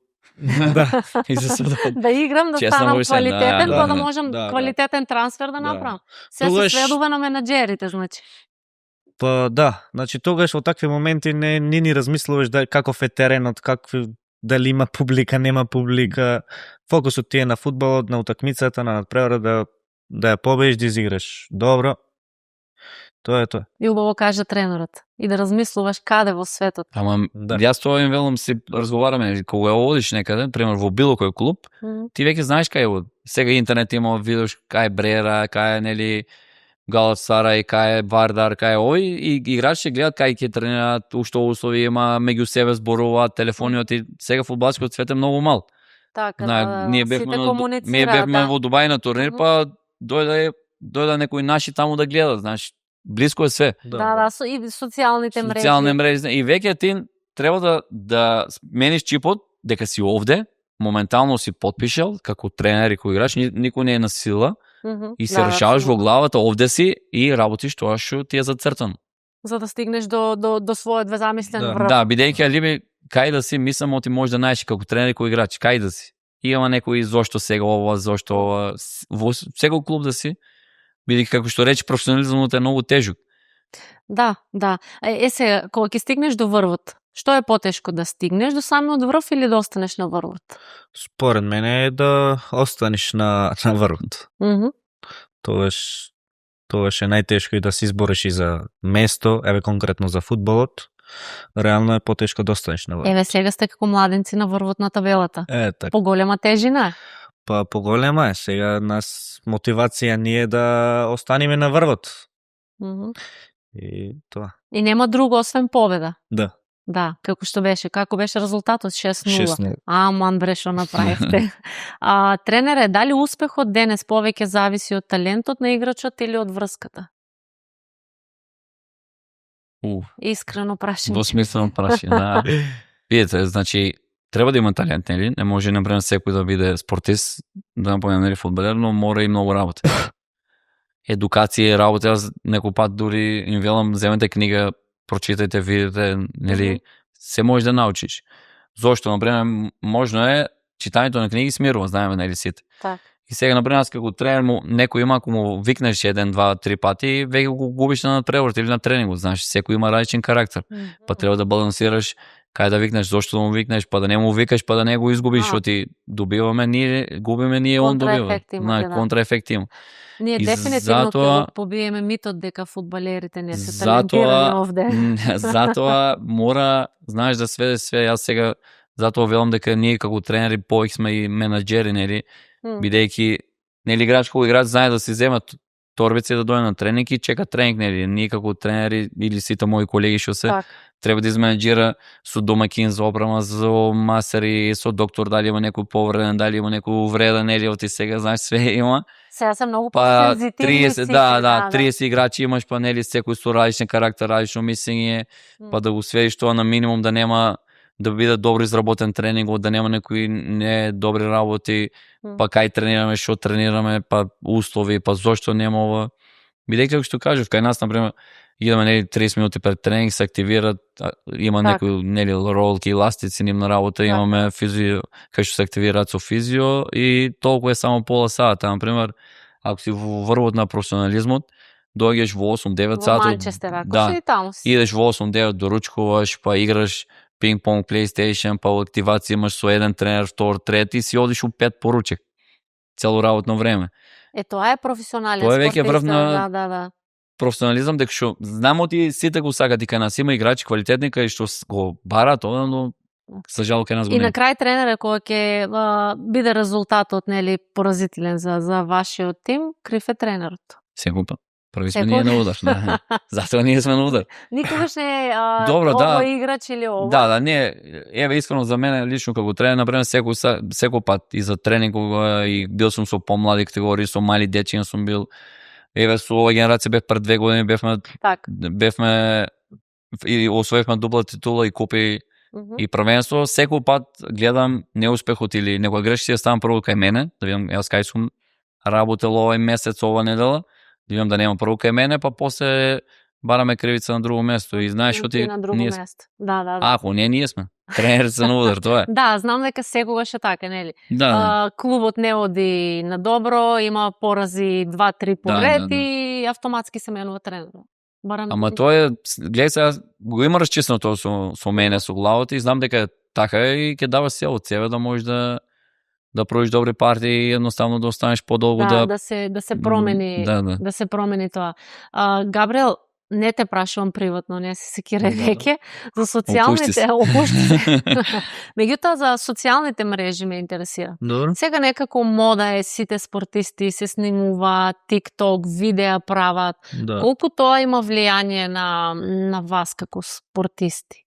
Speaker 2: Да,
Speaker 3: и за судов.
Speaker 1: Да играм, да станам квалитетен, па да можам квалитетен трансфер да направам. Се сведува на менаџерите, значи.
Speaker 2: Па да, значи тогаш во такви моменти не ни размислуваш каков е теренот, дали има публика, нема публика. Фокусот ти е на фудбалот, на утакмицата, на надпревара да ја победиш, да изиграш добро. Тоа е тоа.
Speaker 1: И убаво кажа тренерот. И да размислуваш каде во светот.
Speaker 3: Ама јас тоа им велам си разговараме, кога одиш некаде, пример во било кој клуб, ти веќе знаеш кај е. Сега интернет има, видиш кај е Брера, кај е нели Галатасарај, кај е Вардар, кај е овој, и играчите гледат кај ќе тренираат, ушто услови има, меѓу себе зборуваат, телефониот и сега фудбалскиот свет е многу мал.
Speaker 1: Така,
Speaker 3: ние бевме во Дубај на турнир, па дојде некои наши таму да гледат, знаеш, близко е све.
Speaker 1: Да, и социјалните мрежи.
Speaker 3: Социјални мрежи и веќе ти треба да мениш чипот дека си овде, моментално си потпишал како тренер и како играч, никој не е на сила. И се решаваш во главата, овде си и работиш тоа што ти е зацртано.
Speaker 1: За да стигнеш до својот замислен врв.
Speaker 3: Да, бидејќи алиби кај да си, мислам ти можеш да најдеш како тренер и како играч, кај да си. Има некои зошто сега ова, зошто ова, во секој клуб да си, бидејќи како што рече професионализмот е многу тежок.
Speaker 1: Да. Сега, кога ќе стигнеш до врвот, што е потешко, да стигнеш до самиот врв или да останеш на врвот?
Speaker 2: Според мене е да останеш на врвот. Тогаш е најтешко и да се избориш и за место, еве конкретно за фудбалот. Реално е потешко да останеш на врвот.
Speaker 1: Еве сега сте како младенци на врвот на табелата.
Speaker 2: Така.
Speaker 1: Поголема тежина е.
Speaker 2: Па поголема е. Сега нас мотивација ни е да останеме на врвот. И тоа. И
Speaker 1: нема друго освен победа.
Speaker 2: Да,
Speaker 1: како беше резултатот 6-0.
Speaker 2: 6-0.
Speaker 1: Аман бре што направивте. Тренере, дали успехот денес повеќе зависи од талентот на играчот или од врската? Искрено прашање.
Speaker 3: Двосмислено прашање, да. Видете, значи треба да има талент, нели? Не може например секој да биде спортист, да напомнам нели фудбалер, но мора и многу работа. Едукација и работа, јас некој пат дури им велам, земете книга, прочитајте, видите, нели, се може да научиш. Зошто, например, можно е читањето на книги смирува, знаеме, нели сите. И сега, например, аз како тренер некој има, ако му викнеш 1, 2, 3 пати, веќе го губиш на надпреварот или на тренингот, знаеш, секој има различен карактер. Па треба да балансираш кај да викнеш, зошто да му викнеш, па да не му викаш, па да не го изгубиш, што ти добиваме ние, губиме ние, он добива. Контраефект има.
Speaker 1: Ние дефинитивно ќе побиеме митот дека фудбалерите не се талентирани овде.
Speaker 3: Затоа мора, знаеш, да сведе све. Јас сега затоа велам дека ние како тренери повеќе сме и менаџери, нели? Бидејќи нели играч кога играч знае да си земат торбици да дојде на тренинг и чека тренинг, нели? Ние како тренери или сите мои колеги што се треба да изменаџира со домакин за опрема, за масери, со доктор, дали има некој повреден, дали има некој увреден, нели? Оти сега знаеш све има.
Speaker 1: Сега се многу по-сензитивни.
Speaker 3: 30 играчи имаш, па нели секој со различен карактер, различно мислење, па да го сведиш тоа на минимум, да нема да биде добро изработен тренинг, да нема некои не добри работи, па кај тренираме, што тренираме, па услови, па зошто нема ова. Бидејќи како што кажав, кај нас например идеме нели 30 минути пред тренинг, се активираат, има некои нели ролки, еластици ним на работа, имаме физио, кај што се активираат со физио и толку е само пола сата. Например, ако си во врвот на професионализмот, доаѓаш во 8-9 сати.
Speaker 1: Во Манчестер, ако си и таму си.
Speaker 3: Идеш во 8-9, доручкуваш, па играш пинг-понг, PlayStation, па активација имаш со еден тренер, втор, трети, си одиш у 5 поручек. Цело работно време.
Speaker 1: Тоа е професионален
Speaker 3: Тоа е веќе
Speaker 1: спортист.
Speaker 3: врв на
Speaker 1: Да.
Speaker 3: професионализам, дека што знамо ти сите го сакат и кај нас има играчи квалитетни кај што го барат тоа, но за жал кај нас го
Speaker 1: И
Speaker 3: нема.
Speaker 1: на крај тренерот кога ќе биде резултатот нели поразителен за вашиот тим, крив е тренерот.
Speaker 3: Секој пат. Први сме ние на удар. Да. Затоа ние сме на удар.
Speaker 1: Никогаш не е
Speaker 3: Добро,
Speaker 1: овој играч или овој.
Speaker 3: Да, не, еве искрено за мене лично како тренер, например, секој пат и за тренинг кога и бил сум со помлади категории, со мали дечиња сум бил. Еве со оваа генерација бев пред 2 години, бевме и освоивме дупла титула и купи и првенство. Секој пат гледам неуспехот или некоја грешка ја ставам прво кај мене, да видам јас кај сум работел овој месец, ова недела, да видам да нема прво кај мене, па после бараме кривица на друго место и знаеш што ти
Speaker 1: на друго место. Да.
Speaker 3: Ако не, ние сме. Тренерот се на удар, тоа е.
Speaker 1: Да, знам дека секогаш е така, нели?
Speaker 3: Да.
Speaker 1: Клубот не оди на добро, има порази 2-3 поред и автоматски се менува тренерот.
Speaker 3: Ама тоа е, гледај сега, го има расчистено тоа со мене, со главата и знам дека е така и ќе дава се од себе да можеш да проиш добри партии и едноставно да останеш подолго
Speaker 1: да се промени, да се промени тоа. Габриел, не те прашувам приватно, не се секира веќе, за социјалните Меѓутоа за социјалните мрежи ме интересира.
Speaker 2: Добро.
Speaker 1: Сега некако мода е сите спортисти се снимуваат, TikTok, видеа прават.
Speaker 2: Да.
Speaker 1: Колку тоа има влијание на вас како спортисти?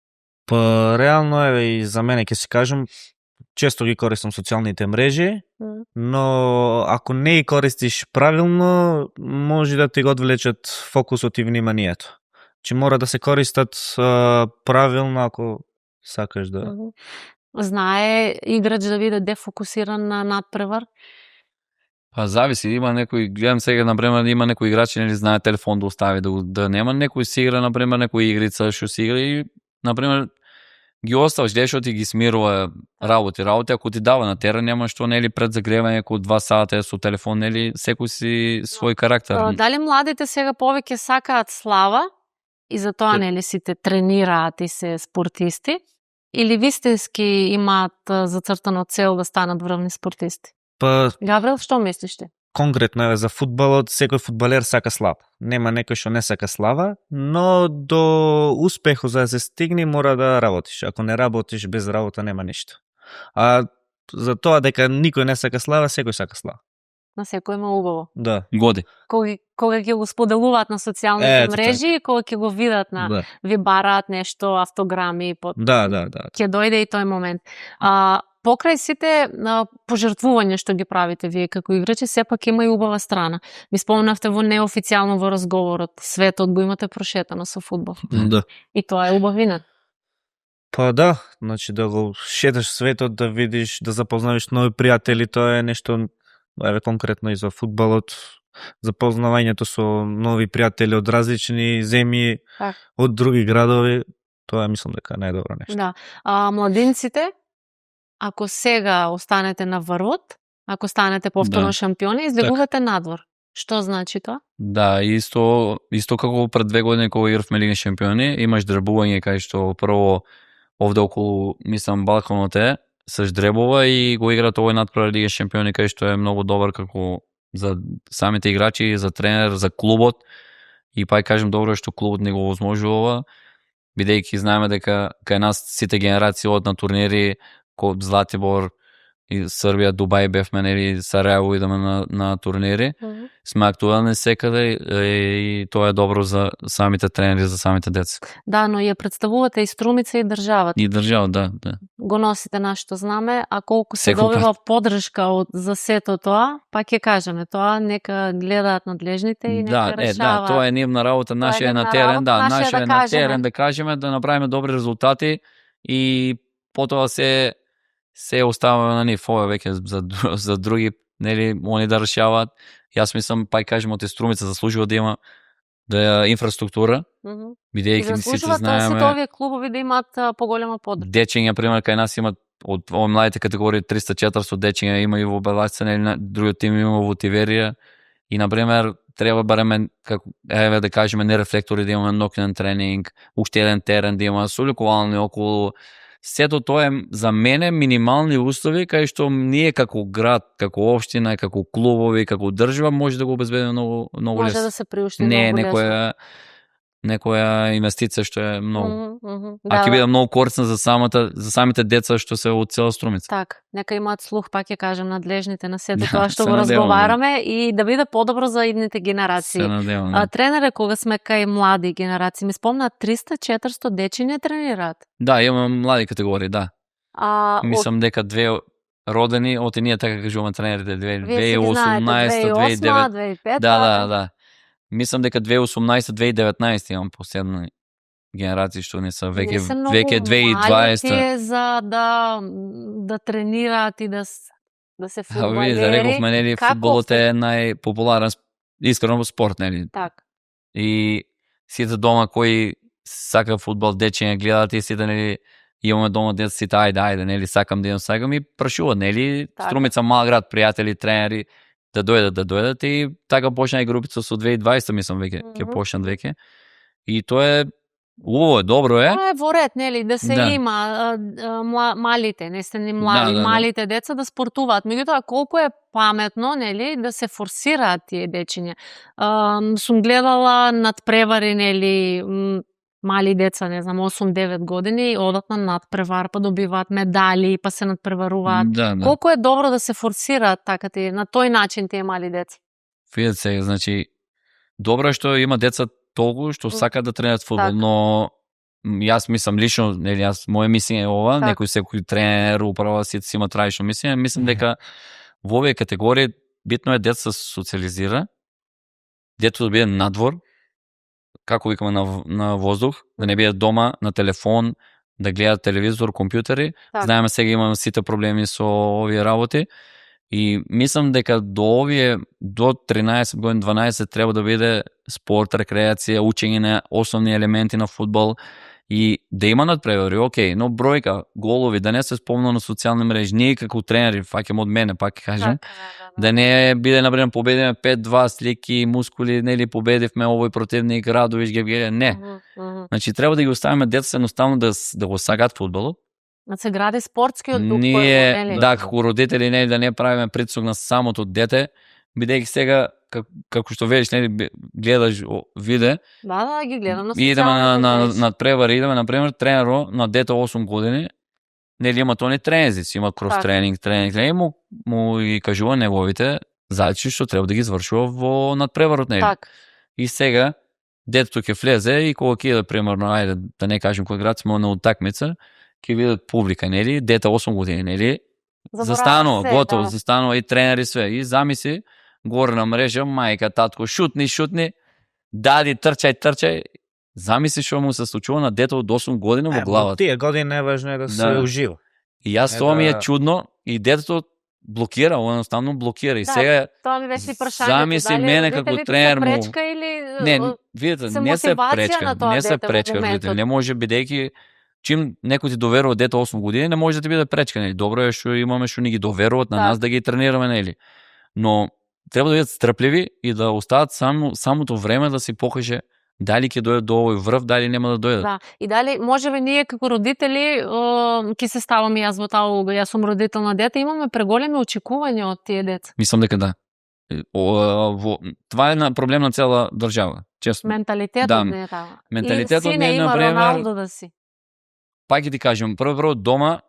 Speaker 2: Па реално е и за мене ќе си кажам, често ги користам социјалните мрежи, но ако не ги користиш правилно, може да ти го одвлечат фокусот и вниманието. Че мора да се користат правилно ако сакаш да...
Speaker 1: Знае играч да биде дефокусиран на надпревар?
Speaker 3: Па зависи, има некој, гледам сега, например, има некој играч нели знае телефон да остави, да нема, некој си игра, например, некој игрица што си игра и, например, ги оставаш, гледаш ти ги смирува работи, ако ти дава на терен, нема што нели пред загревање околу 2 сата со телефон, нели секој си свој карактер.
Speaker 1: Дали младите сега повеќе сакаат слава и затоа нели сите тренираат и се спортисти, или вистински имаат зацртано цел да станат врвни спортисти?
Speaker 2: Па
Speaker 1: Габриел, што мислиш ти?
Speaker 2: Конкретно е за фудбалот, секој фудбалер сака слава. Нема некој што не сака слава, но до успехот за да се стигне мора да работиш. Ако не работиш, без работа нема ништо. А за тоа дека никој не сака слава, секој сака слава.
Speaker 1: На секој има убаво.
Speaker 2: Да.
Speaker 3: Годи.
Speaker 1: Кога ќе го споделуваат на социјалните мрежи, кога ќе го видат на ви бараат нешто, автограми,
Speaker 2: Да.
Speaker 1: Ќе дојде и тој момент. Покрај сите пожртвувања што ги правите вие како играчи, сепак има и убава страна. Ми спомнавте во неофицијално во разговорот, светот го имате прошетано со фудбал.
Speaker 2: Да.
Speaker 1: И тоа е убавина.
Speaker 2: Па да, значи да го шеташ светот, да видиш, да запознавиш нови пријатели, тоа е нешто, еве конкретно и за фудбалот, запознавањето со нови пријатели од различни земји, од други градови, тоа мислам дека е најдобро нешто.
Speaker 1: Да. Младинците, ако сега останете на врвот, ако станете повторно шампиони, излегувате надвор. Што значи тоа? Да,
Speaker 3: исто како пред 2 години кога игравме Лига шампиони, имаш дрбување кај што прво овде околу, мислам, балконот се ждребува и го играат овој надпревар Лига шампиони кај што е многу добар како за самите играчи, за тренер, за клубот. И па кажем добро што клубот не го возможува, бидејќи знаеме дека кај нас сите генерации од на турнири ко Златибор и Србија, Дубај бевме, нели Сараево идеме на турнири. Сме актуелни секаде и тоа е добро за самите тренери, за самите деца.
Speaker 1: Да, но ја представувате и Струмица и државата.
Speaker 3: И држава, да.
Speaker 1: Го носите нашето знаме, а колку се добива поддршка за сето тоа, па ќе кажеме тоа, нека гледаат надлежните и нека решаваат.
Speaker 3: Да, тоа е нивна работа, наша е на терен, наша е на терен да кажеме, да направиме добри резултати и потоа се оставаме на нив, ова веќе за други, нели, они да решаваат. Јас мислам, па кажеме, од Струмица заслужува да да инфраструктура, бидејќи сите знаеме.
Speaker 1: Сите овие клубови да имаат поголема подршка.
Speaker 3: Дечиња, пример, кај нас имат од младите категории 300-400 дечиња има и во Белајца, нели, другиот тим има во Тиверија. И, например, треба бареме, еве да кажеме, не рефлектори, да имаме ноќен тренинг, уште еден терен да има, соликувални околу. Сето тоа е за мене минимални услови кај што ние како град, како општина, како клубови, како држава може да го обезбедиме многу лесно.
Speaker 1: Може да се приушти
Speaker 3: не
Speaker 1: многу
Speaker 3: лесно. Некоја инвестиција што е многу. А ќе биде многу корисна за самите деца што се од цела Струмица.
Speaker 1: Така, нека имаат слух, пак ќе кажем, надлежните на сето тоа што го разговараме и да биде подобро за идните генерации. Тренере, кога сме кај млади генерации, ми спомна 300-400 дечиња тренираат.
Speaker 3: Да, имаме млади категории, да. Мислам дека две родени, од ние така кажуваме тренерите 2018, 2009. Да. Мислам дека 2018-2019 имам последни генерации што не се веќе 2020.
Speaker 1: За да тренираат и да се фудбалери.
Speaker 3: Видите, рековме, нели, фудбалот е најпопуларен искрено спорт, нели?
Speaker 1: Так.
Speaker 3: И сите дома кои сака фудбал, дечиња гледаат и сите, нели, имаме дома деца, сите ајде, нели, сакам и прашуваат, нели, Струмица мал град, пријатели, тренери, да дојдат и така почна и групица со 2020, мислам веќе ќе почнат веќе. И тоа е убаво е, добро е.
Speaker 1: Тоа е во ред, нели, да се има малите, не сте ни млади, малите деца да спортуваат. Меѓутоа колку е паметно, нели, да се форсираат тие дечиња. Сум гледала надпревари, нели, мали деца, не знам, 8-9 години, одат на надпревар, па добиваат медали, па се надпреваруваат. Колку е добро да се форсираат така на тој начин тие мали деца?
Speaker 3: Видете се, значи, добро е што има деца толку што сакаат да тренираат фудбал, но јас мислам лично, нели, моје мислење е ова, секој тренер, управа, сите си имаат различно мислење, мислам дека во овие категории битно е децата се социализира, детето да биде надвор, како викаме на воздух, да не биде дома, на телефон, да гледаат телевизор, компјутери. Знаеме сега имаме сите проблеми со овие работи и мислам дека до 13 години, 12 треба да биде спорт, рекреација, учење на основни елементи на фудбал и да има надпревари, окей, но бројка, голови, да не се спомна на социјални мрежи, ние како тренери, фаќам од мене, пак ќе кажем, да не биде, например, победиме 5-2 слики, мускули, нели, победивме овој противник, Радович, Гевгелија, не. Значи, треба да ги оставиме деца едноставно да го сакаат фудбалот.
Speaker 1: Да се гради спортскиот дух.
Speaker 3: Ние, како родители, нели, да не правиме притисок на самото дете, бидејќи сега, како што видиш, нели, гледаш виде.
Speaker 1: Да, ги гледам на
Speaker 3: социјалните. Идеме на превари, идеме, например, тренеро на дете 8 години, нели има тони тренинзи, има крос тренинг, му и кажува неговите задачи што треба да ги извршува во надпреварот, нели. И сега детето ќе влезе и кога ќе иде, примерно, ајде да не кажем кој град сме на утакмица, ќе видат публика, нели, дете 8 години, нели, застанува, готово, застанува и тренери све, и замисли горе на мрежа, мајка, татко, шутни, дади, трчај, замисли што му се случува на дете од 8 години во главата.
Speaker 2: Тие години најважно е да се ужива.
Speaker 3: И јас тоа ми е чудно и детето блокира, едноставно блокира. И сега
Speaker 1: тоа ми беше прашањето,
Speaker 3: замисли мене како тренер му.
Speaker 1: Или
Speaker 3: не, видите, не се пречка, родители. Не може, бидејќи чим некој ти доверува дете 8 години, не може да ти биде пречка, нели. Добро е што имаме што ни ги доверуваат на нас да ги тренираме, нели. Но треба да бидат стрпливи и да остават самото време да си покаже дали ќе дојдат до овој врв, дали нема да дојдат.
Speaker 1: Да, и дали можеби ние како родители ќе се ставаме јас во таа улога, јас сум родител на дете, имаме преголеми очекувања од тие деца.
Speaker 3: Мислам дека да. Това е проблем на цела држава, честно.
Speaker 1: Менталитетот не е таа.
Speaker 3: Менталитетот не е,
Speaker 1: например, Роналдо да си.
Speaker 3: Пак ќе ти кажам, прво дома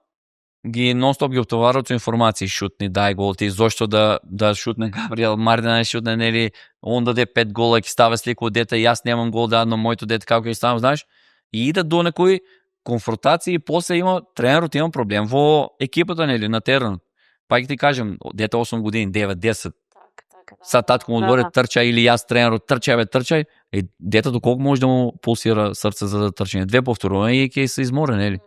Speaker 3: ги нон-стоп ги оптоварат со информации, шутни, дај гол ти, зошто да шутне Габриел Мардина, не шутне, нели, он даде 5 гола, ќе става слика од дете, јас немам гол да но моето дете како ќе ставам, знаеш? И идат до некои конфронтации и после тренерот има проблем во екипата, нели, на теренот. Пак ќе ти кажам, дете 8 години, 9, 10. Сад татко му одговори трчај или јас тренерот трчај, детето колку може да му пулсира срце за да трчање? 2 повторувања и ќе се измори, нели?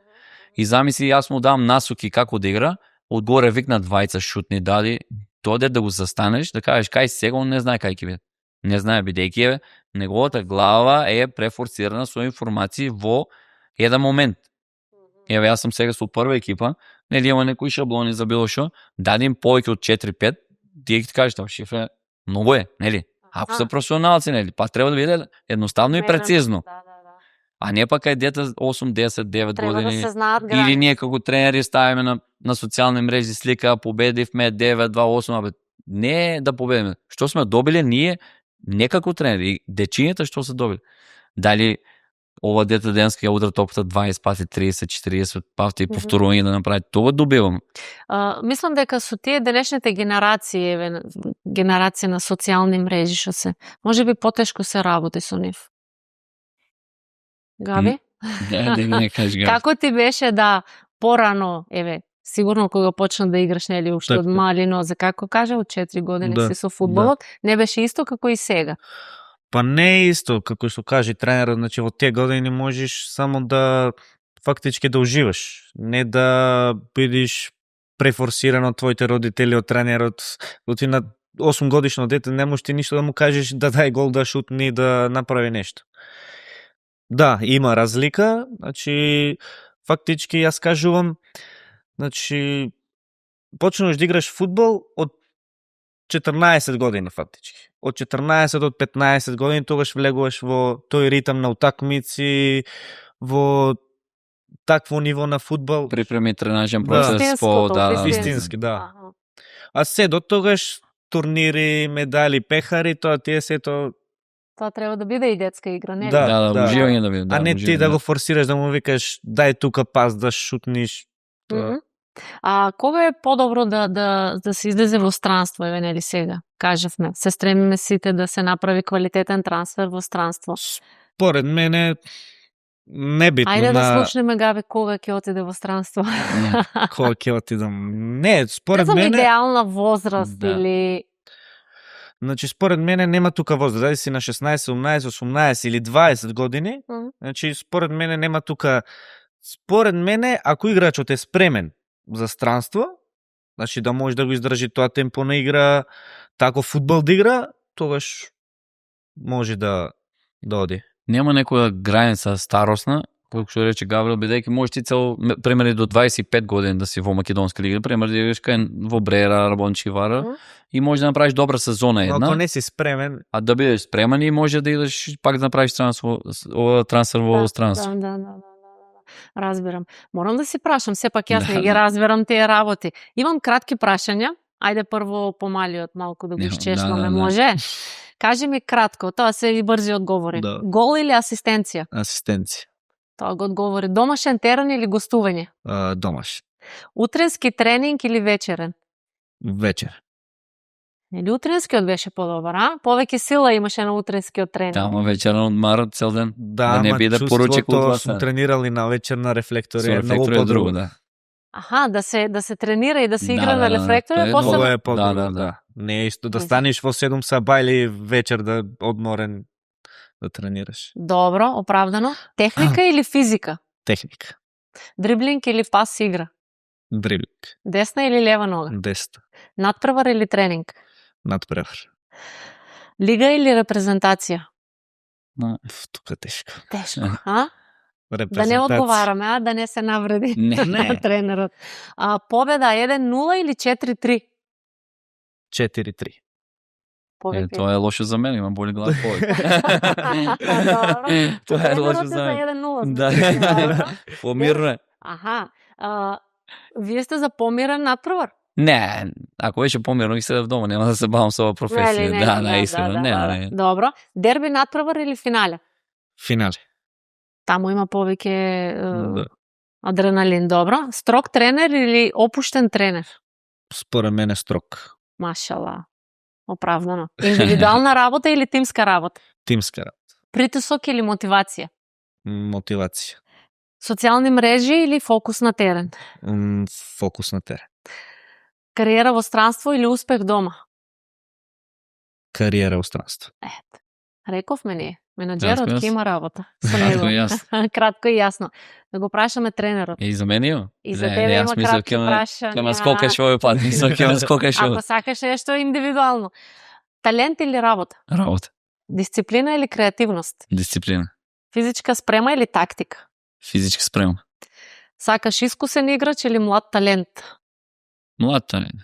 Speaker 3: И замисли, јас му дам насоки како да игра, одгоре викнат двајца шутни дади, дојде да го застанеш, да кажеш кај сега, он не знае кај ќе биде. Не знае, бидејќи Неговата глава е префорсирана со информации во еден момент. Еве, јас сум сега со прва екипа, нели има некои шаблони за било што, дадим повеќе од 4-5, тие ќе ти кажеш, тоа шифра многу е, нели? Ако се професионалци, нели, па треба да биде едноставно и прецизно. А не пак кај дете 8, 10, 9 години.
Speaker 1: Да се знаат
Speaker 3: или ние како тренери ставиме на социјални мрежи слика, победивме 9-2-8, абе, не да победиме. Што сме добиле ние, не како тренери, дечињата што се добили. Дали ова дете денска ја удра топката 20 пати, 30, 40 пати и повторување да направи, тоа добивам.
Speaker 1: Мислам дека со тие денешните генерации, генерација на социјални мрежи што се, можеби потешко се работи со нив. Габи?
Speaker 3: Не кажи, Габи.
Speaker 1: Како ти беше да порано, сигурно кога почна да играш, нели, уште од мали нозе, како кажа, од 4 години си со фудбалот, не беше исто како и сега?
Speaker 2: Па не е исто, како што кажи тренерот, значи во тие години можеш само да фактички да уживаш, не да бидеш префорсиран од твоите родители, од тренерот. Ти на 8 годишно дете не можеш ти ништо да му кажеш да дај гол, да шутни, да направи нешто. Да, има разлика, значи фактички јас кажувам, значи почнуваш да играш фудбал од 14 години фактички. Од 14 до 15 години тогаш влегуваш во тој ритам на утакмици, во такво ниво на фудбал.
Speaker 3: Припреми тренажен процес по
Speaker 2: вистински, да. А се до тогаш турнири, медали, пехари, тоа тие сето.
Speaker 1: Тоа треба да биде и детска игра, не?
Speaker 3: Да, уживање да биде.
Speaker 2: А не ти да го форсираш, да му викаш дај тука пас да шутниш.
Speaker 1: А кога е подобро да се излезе во странство, нели сега? Кажавме, се стремиме сите да се направи квалитетен трансфер во странство.
Speaker 2: Според мене небитно.
Speaker 1: Ајде да слушнеме, Габи, кога ќе отиде во странство.
Speaker 2: Кога ќе отидам? Не, според мене
Speaker 1: идеална возраст или
Speaker 2: Значи, според мене нема тука возраст. Дали си на 16, 17, 18 или 20 години, значи, според мене нема тука. Според мене, ако играчот е спремен за странство, значи да може да го издржи тоа темпо на игра, тако фудбал да игра, тогаш може да оди.
Speaker 3: Нема некоја граница старосна, кој што рече Гаврил, бидејќи можеш ти цел примери до 25 години да си во македонска лига, пример да играш во Брера, Рабончивара и може да направиш добра сезона една.
Speaker 2: Ако не си спремен,
Speaker 3: а да бидеш спремен и може да идеш пак да направиш трансфер во странство.
Speaker 1: Да. Разбирам. Морам да си прашам, сепак јас не ги разбирам тие работи. Имам кратки прашања. Ајде прво помалиот малку да го изчешваме, може? Кажи ми кратко, тоа се и брзи одговори. Гол или асистенција?
Speaker 2: Асистенција.
Speaker 1: Тоа го одговори. Домашен терен или гостување?
Speaker 2: Домашен.
Speaker 1: Утренски тренинг или вечерен?
Speaker 2: Вечер.
Speaker 1: Или утренскиот беше подобар, а? Повеќе сила имаше на утренскиот тренинг.
Speaker 3: Тама вечерно одмарот цел ден.
Speaker 2: Да
Speaker 3: не биде поручек од вас.
Speaker 2: Сум тренирали на вечер на рефлектори, е многу
Speaker 3: подруго, да.
Speaker 1: Аха, да се тренира и да се игра на рефлектори,
Speaker 2: тоа е подобро, да. Не е исто да станеш во 7 саба или вечер да одморен да тренираш.
Speaker 1: Добро, оправдано. Техника или физика?
Speaker 2: Техника.
Speaker 1: Дриблинг или пас игра?
Speaker 2: Дриблинг.
Speaker 1: Десна или лева нога?
Speaker 2: Десна.
Speaker 1: Надпревар или тренинг?
Speaker 2: Надпревар.
Speaker 1: Лига или репрезентација?
Speaker 2: Тука тешко.
Speaker 1: Тешко, а? Да не одговараме, да не се навреди тренерот. Победа 1-0 или 4-3?
Speaker 2: 4-3.
Speaker 3: Тоа е лошо за мене, имам боли глава повеќе. Тоа е лошо за мене. Да, помирно е.
Speaker 1: Аха. Вие сте за помирен надпревар?
Speaker 3: Не, ако беше помирно ги седев дома, нема да се бавам со оваа професија. Да, наистина, не.
Speaker 1: Добро. Дерби надпревар или финале?
Speaker 2: Финале.
Speaker 1: Таму има повеќе адреналин, добро. Строг тренер или опуштен тренер?
Speaker 2: Според мене строг.
Speaker 1: Машала. Оправдано. Индивидуална работа или тимска работа?
Speaker 2: Тимска работа.
Speaker 1: Притисок или мотивација?
Speaker 2: Мотивација.
Speaker 1: Социјални мрежи или фокус на терен?
Speaker 2: Фокус на терен.
Speaker 1: Кариера во странство или успех дома?
Speaker 2: Кариера во странство.
Speaker 1: Ето. Рековме ние. Менаџерот ќе има работа.
Speaker 3: Кратко
Speaker 1: и јасно. Да го прашаме тренерот.
Speaker 3: И за мене јо?
Speaker 1: И за тебе има кратки прашања.
Speaker 3: Ќе ме скокаш овој пат, ќе ме скокаш овој.
Speaker 1: Ако сакаш нешто индивидуално. Талент или работа?
Speaker 3: Работа.
Speaker 1: Дисциплина или креативност?
Speaker 3: Дисциплина.
Speaker 1: Физичка спрема или тактика?
Speaker 3: Физичка спрема.
Speaker 1: Сакаш искусен играч или млад талент?
Speaker 3: Млад талент.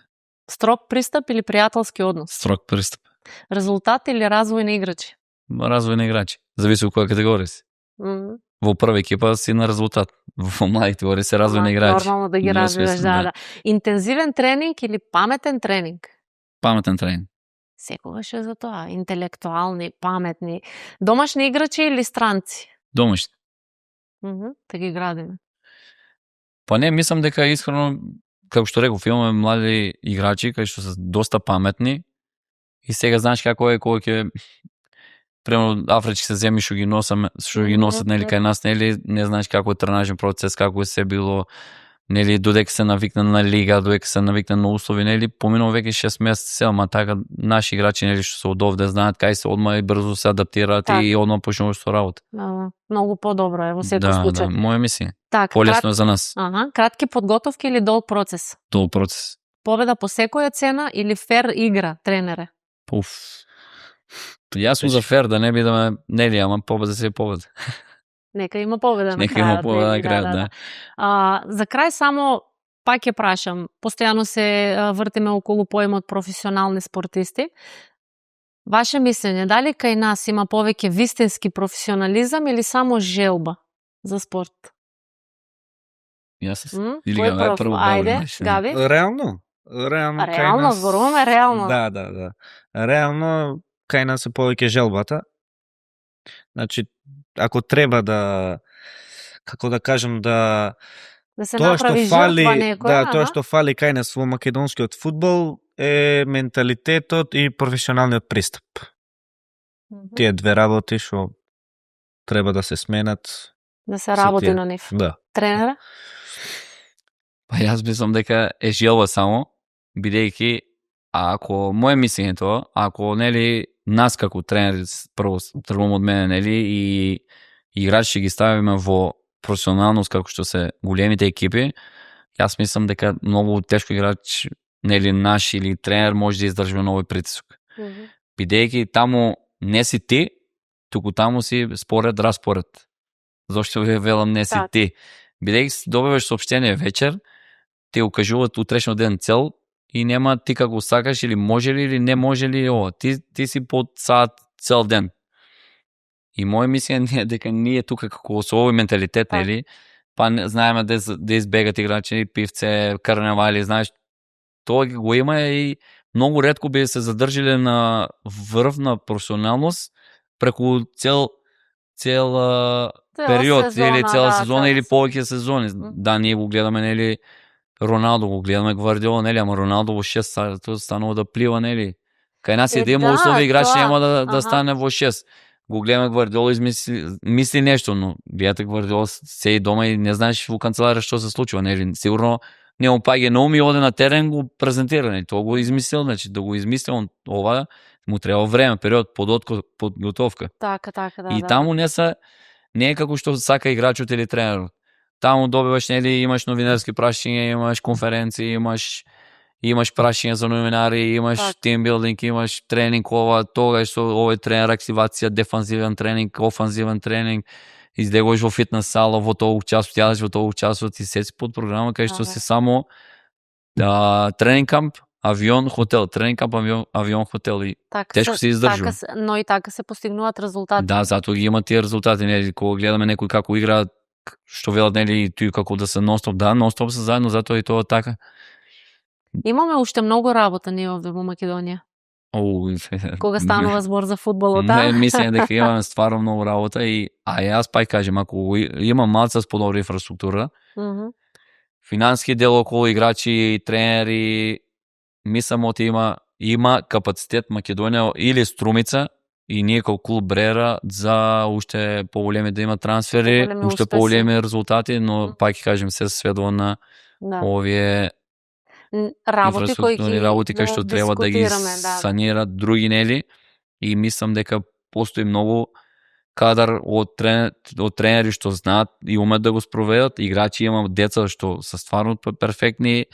Speaker 1: Строг пристап или пријателски однос?
Speaker 3: Строг пристап.
Speaker 1: Резултат или развој на играчи?
Speaker 3: Развој на играчи. Зависи од која категорија си. Во прва екипа си на резултат. Во млади категории се развој на играчи.
Speaker 1: Нормално да ги развиваш, да. Интензивен тренинг или паметен тренинг?
Speaker 3: Паметен тренинг.
Speaker 1: Секогаш е за тоа. Интелектуални, паметни. Домашни играчи или странци?
Speaker 3: Домашни.
Speaker 1: Да ги градиме.
Speaker 3: Па не, мислам дека искрено, како што реков, имаме млади играчи кои што се доста паметни и сега знаеш како е кој ќе примерно афрички се земји што ги носат нели кај нас, нели не знаеш како е тренажен процес, како е се било, нели додека се навикна на лига, додека се навикна на услови, нели поминува веќе 6 месеци, ама така наши играчи нели што се од овде знаат кај се одма и брзо се адаптираат и одма почнуваат со работа.
Speaker 1: Многу подобро е во секој случај.
Speaker 3: Да, моја мисија.
Speaker 1: Так,
Speaker 3: полесно е за нас.
Speaker 1: Кратки подготовки или долг процес?
Speaker 3: Долг процес.
Speaker 1: Победа по секоја цена или фер игра, тренере?
Speaker 3: Јас сум за фер, да не бидеме, нели, ама победа се е победа.
Speaker 1: Нека има победа на крајот.
Speaker 3: Нека има победа на крајот, да.
Speaker 1: За крај само пак ќе прашам, постојано се вртиме околу поимот професионални спортисти. Ваше мислење, дали кај нас има повеќе вистински професионализам или само желба за спорт?
Speaker 3: Јас или Габи прво.
Speaker 1: Ајде, Габи.
Speaker 2: Реално кај нас.
Speaker 1: Зборуваме реално.
Speaker 2: Да. Реално кај нас е повеќе желбата. Значи, ако треба да, како да кажем, да
Speaker 1: се направи жртва некоја,
Speaker 2: тоа што фали кај нас во македонскиот фудбал е менталитетот и професионалниот пристап. Тие две работи што треба да се сменат.
Speaker 1: Да се работи на нив.
Speaker 2: Да.
Speaker 1: Тренера?
Speaker 3: Па јас мислам дека е желба само, бидејќи ако моje мислење тоа, ако нели нас како тренери прво тргувам од мене, нели, и играчи ги ставиме во професионалност како што се големите екипи, јас мислам дека многу тешко играч, нели, наш или тренер може да издржи на овој притисок. Бидејќи таму не си ти, туку таму си според распоред. Зошто ви велам не си ти? Бидејќи добиваш соопштение вечер, те укажуваат утрешно ден цел и нема ти како сакаш или може ли или не може ли ова. Ти си под саат цел ден. И моја мисија е дека ние тука како со овој менталитет, нели, па знаеме да избегат играчи, пивце, карнавали, знаеш, тоа го има и многу ретко би се задржале на врв на професионалност преку цел период или цела сезона или повеќе сезони. Да, ние го гледаме, нели, Роналдо, го гледаме Гвардиола, нели, ама Роналдо во 6 тоа станува да плива, нели. Кај нас е да има услови, играч нема да стане во 6. Го гледаме Гвардиола, мисли нешто, но гледате Гвардиола се и дома и не знаеш во канцеларија што се случува, нели. Сигурно не му паѓа на ум и оде на терен го презентира, нели. Тоа го измислил, значи да го измисли он ова, му треба време, период, подготовка.
Speaker 1: Така, да.
Speaker 3: И таму не е како што сака играчот или тренерот. Таму добиваш, нели, имаш новинарски прашања, имаш конференции, имаш прашања за новинари, имаш тимбилдинг, имаш тренинг, тогаш со овој тренер, активација, дефанзивен тренинг, офанзивен тренинг, излегуваш во фитнес сала, во тоа учествуваш, јадеш во тоа учествуваш и се си под програма кај што си само тренинг камп, авион, хотел, тренинг камп, авион, хотел и тешко се издржува.
Speaker 1: Но и така се постигнуваат резултати.
Speaker 3: Да, затоа ги има тие резултати, нели, кога гледаме некој како игра, што велат, нели, тој како да се ностоп, да, ностоп се заедно, затоа и тоа така.
Speaker 1: Имаме уште многу работа ние овде во Македонија. Кога станува збор за фудбалот, да?
Speaker 3: Не, мислам дека имаме стварно многу работа јас пај кажем, ако има малце подобра инфраструктура, финански дел околу играчи и тренери, мислам оти има капацитет Македонија или Струмица и ние како клуб Брера за уште поголеми да има трансфери, уште поголеми резултати, но пак ќе кажем се сведува на овие
Speaker 1: работи
Speaker 3: кои што треба да ги санират други, нели, и мислам дека постои многу кадар од тренери што знаат и умеат да го спроведат, играчи, има деца што се стварно перфектни,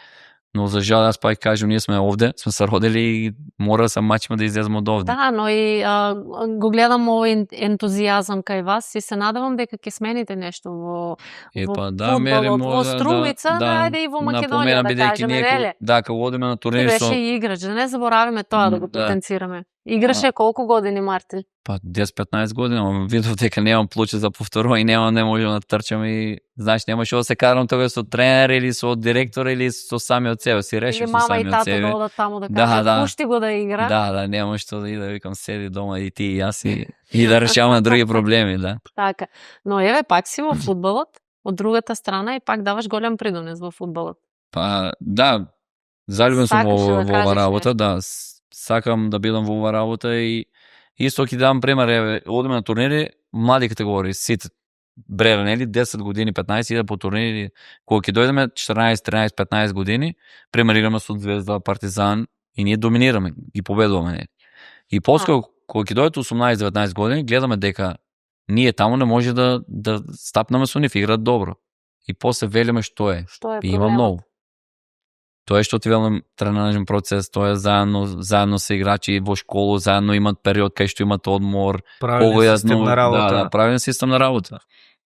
Speaker 3: Но за жал, аз пак кажем, ние сме овде, сме се родили и мора да се мачиме да излеземе од овде.
Speaker 1: Да, но и го гледам овој ентузијазам кај вас и се надевам дека ќе смените нешто во фудбалот, во Струмица, ајде и во Македонија, да кажеме, нели?
Speaker 3: Да, кога одиме на турнир
Speaker 1: беше и играч, да не забораваме тоа да го потенцираме. Играше колку години, Марти?
Speaker 3: Па 10-15 години, видов дека немам плоча за повторување и не можам да трчам и знаеш, немаше да се карам тога со тренер или со директор или со самиот себе си, решив со самиот себе.
Speaker 1: Или мама и тато да одат таму да кажат, пушти го да игра.
Speaker 3: Да, нема што да викам, седи дома и ти и јас и да решаваме други проблеми, да.
Speaker 1: Така, но еве пак си во фудбалот, од другата страна и пак даваш голем придонес во фудбалот.
Speaker 3: Па да, заљубен сум во ова работа, да. Сакам да бидам во ова работа и исто ќе дам пример, еве, одиме на турнири, млади категории, сите Брера, нели, 10 години, 15 иде по турнири, кога ќе дојдеме 14, 13, 15 години, пример играме со Звезда, Партизан и ние доминираме, ги победуваме, нели. И поскоро кога ќе дојдат 18-19 години, гледаме дека ние таму не може да стапнеме со нив, играат добро. И после велиме што е. И има многу. Тоа е што ти велам тренажен процес, тоа е заедно се играчи во школу, заедно имат период кај што имат одмор,
Speaker 2: правилен систем на работа.
Speaker 3: Да, правилен систем на работа.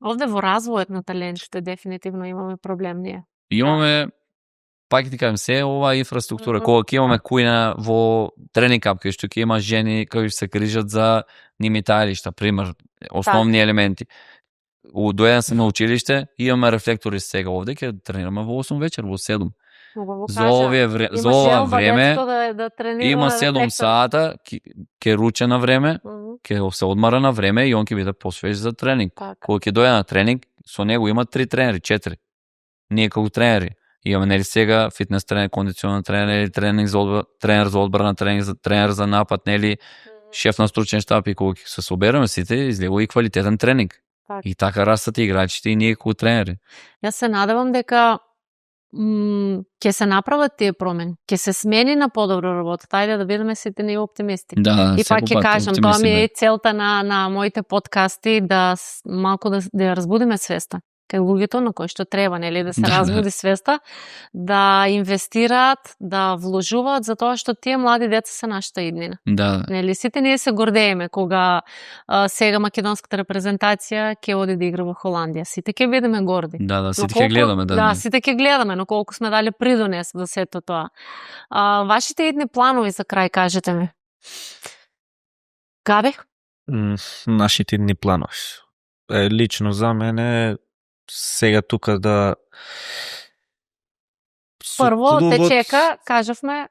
Speaker 1: Овде во развојот на талентите дефинитивно имаме проблем ние.
Speaker 3: Имаме, пак ти кажам, се ова инфраструктура, кога ќе имаме кујна во тренинг кап, кај што ќе има жени кои се грижат за ними тајлишта, пример, основни елементи. Дојден се на училиште, имаме рефлектори сега овде, ќе тренираме во 8 вечер, во 7. За ова време има 7 сата, ќе руче на време, ќе се одмара на време и он ќе биде посвеж за тренинг. Кога ќе дојде на тренинг, со него има 3 тренери, 4. Ние како тренери имаме, нели сега фитнес тренер, кондиционен тренер, тренер за одбрана, тренер за напад, нели шеф на стручен штаб, и кога се собереме сите, излегува и квалитетен тренинг. И така растат играчите и ние како тренери.
Speaker 1: Јас се надевам дека ќе се направат тие промени, ќе се смени на подобро работата. Ајде да бидеме сите ние оптимисти.
Speaker 3: Да,
Speaker 1: и пак ќе кажам, тоа ми е целта на моите подкасти, да малку да разбудиме свеста кај луѓето на кои што треба, нели, да се разбуди свеста, да инвестираат, да вложуваат, затоа што тие млади деца се нашата иднина.
Speaker 3: Да.
Speaker 1: Нели, сите ние се гордееме кога сега македонската репрезентација ќе оди да игра во Холандија. Сите ќе бидеме горди.
Speaker 3: Да, сите ќе гледаме.
Speaker 1: Да, сите ќе гледаме, но колку сме дали придонес во сето тоа. Вашите идни планови за крај, кажете ми. Габи?
Speaker 2: Нашите идни планови. Лично за мене сега тука да
Speaker 1: прво клубот, те чека, кажавме,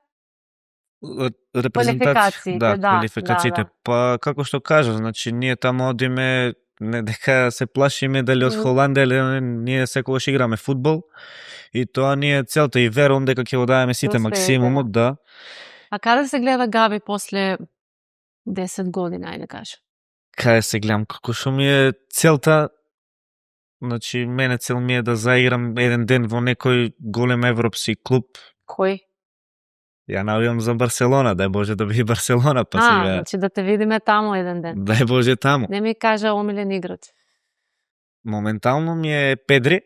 Speaker 2: квалификациите. Да, квалификациите. Па како што кажав, значи ние таму одиме не дека се плашиме дали од Холандија, или ние секогаш играме фудбал и тоа ни е целта и верувам дека ќе го дадеме сите максимумот, да.
Speaker 1: А каде се гледа Габи после 10 години, ајде кажа?
Speaker 2: Каде се гледам, како што ми е целта. Значи, мене цел ми е да заиграм еден ден во некој голем европски клуб.
Speaker 1: Кој?
Speaker 2: Ја навијам за Барселона, дај Боже да би Барселона, па сега.
Speaker 1: Значи да те видиме таму еден ден.
Speaker 2: Дај Боже таму.
Speaker 1: Не ми кажа омилен играч.
Speaker 2: Моментално ми е Педри.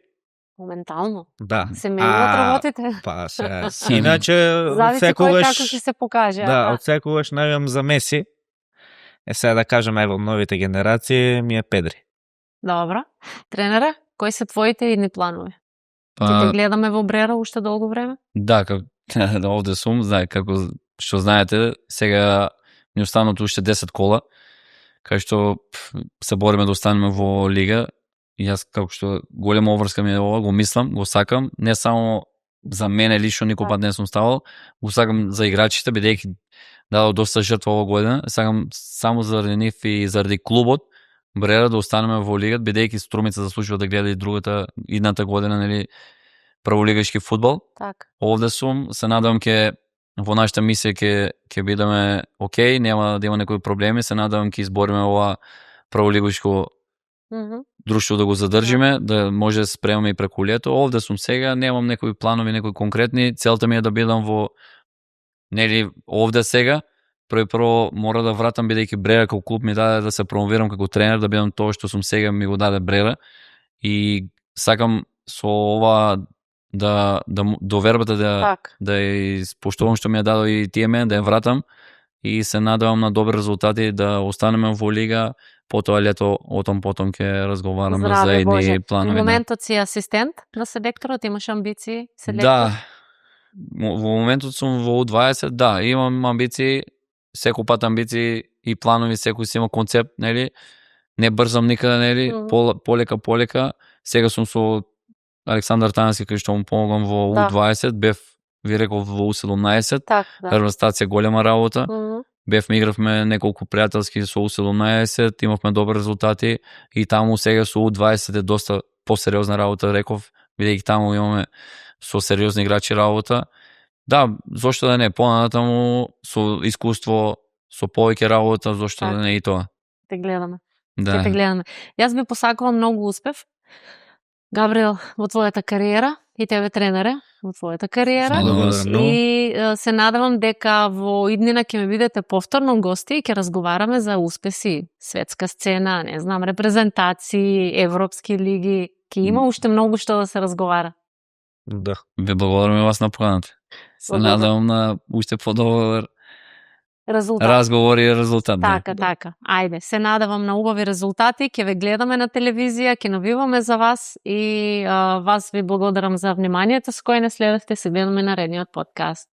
Speaker 1: Моментално?
Speaker 2: Да.
Speaker 1: Се менуват работите?
Speaker 2: Па сега. Иначе
Speaker 1: зависи кој како ќе се покаже.
Speaker 2: Да, од секогаш навијам за Меси. Сега да кажем, ево, новите генерации ми е Педри.
Speaker 1: Добро. Тренера, кои се твоите идни планови? Ќе те гледаме во Брера уште долго време?
Speaker 3: Да, овде сум, како што знаете, сега ни останат уште 10 кола, кај што се бориме да останеме во лига. И јас како што голема обврска ми е ова, го мислам, го сакам, не само за мене лично, никој пат не сум ставал, го сакам за играчите, бидејќи дадов доста жртва ова година, сакам само заради нив и заради клубот Брера да останеме во лигата, бидејќи Струмица заслужува да гледа и другата идната година, нели, прволигашки фудбал.
Speaker 1: Так.
Speaker 3: Овде сум, се надевам во нашата мисија ќе бидеме окей, нема да има некои проблеми, се надевам ќе избориме ова прволигашко друштво да го задржиме, да може да се спремаме и преку лето. Овде сум сега, немам некои планови, некои конкретни, целта ми е да бидам во, нели, овде сега. Прво мора да вратам, бидејќи Брера како клуб ми даде да се промовирам како тренер, да бидам тоа што сум сега, ми го даде Брера. И сакам со ова довербата да испоштувам што ми ја дадо и тие мене, да ја вратам и се надевам на добри резултати да останеме во лига, потоа лето потом ќе разговараме за едни планови.
Speaker 1: Во моментот си асистент на селекторот, имаш амбиции селектор?
Speaker 3: Да. Во моментот сум во U20, да, имам амбиции, секој пат амбиции и планови, секој си има концепт, нели? Не брзам никаде, нели? Полека. Сега сум со Александар Тајански, кој што му помогам во U20, бев, ви рекол, во U17. Прва стација голема работа. Бевме, игравме неколку пријателски со U17, имавме добри резултати и таму сега со U20 е доста посериозна работа, реков, бидејќи таму имаме со сериозни играчи работа. Да, зошто да не, понатаму со искуство, со повеќе работа, зошто да не и тоа.
Speaker 1: Те гледаме.
Speaker 3: Да.
Speaker 1: Те гледаме. Јас би посакувам многу успев, Габриел, во твојата кариера, и тебе тренере во твојата кариера. И се надевам дека во иднина ќе ме бидете повторно гости и ќе разговараме за успеси, светска сцена, не знам, репрезентации, европски лиги. Ќе има уште многу што да се разговара.
Speaker 2: Да.
Speaker 3: Ви благодарам и вас на поканата. Се надевам на уште подобар разговор и резултат.
Speaker 1: Така. Ајде, се надевам на убави резултати, ќе ве гледаме на телевизија, ќе навиваме за вас и вас ви благодарам за вниманието с кое не следевте, се гледаме наредниот подкаст.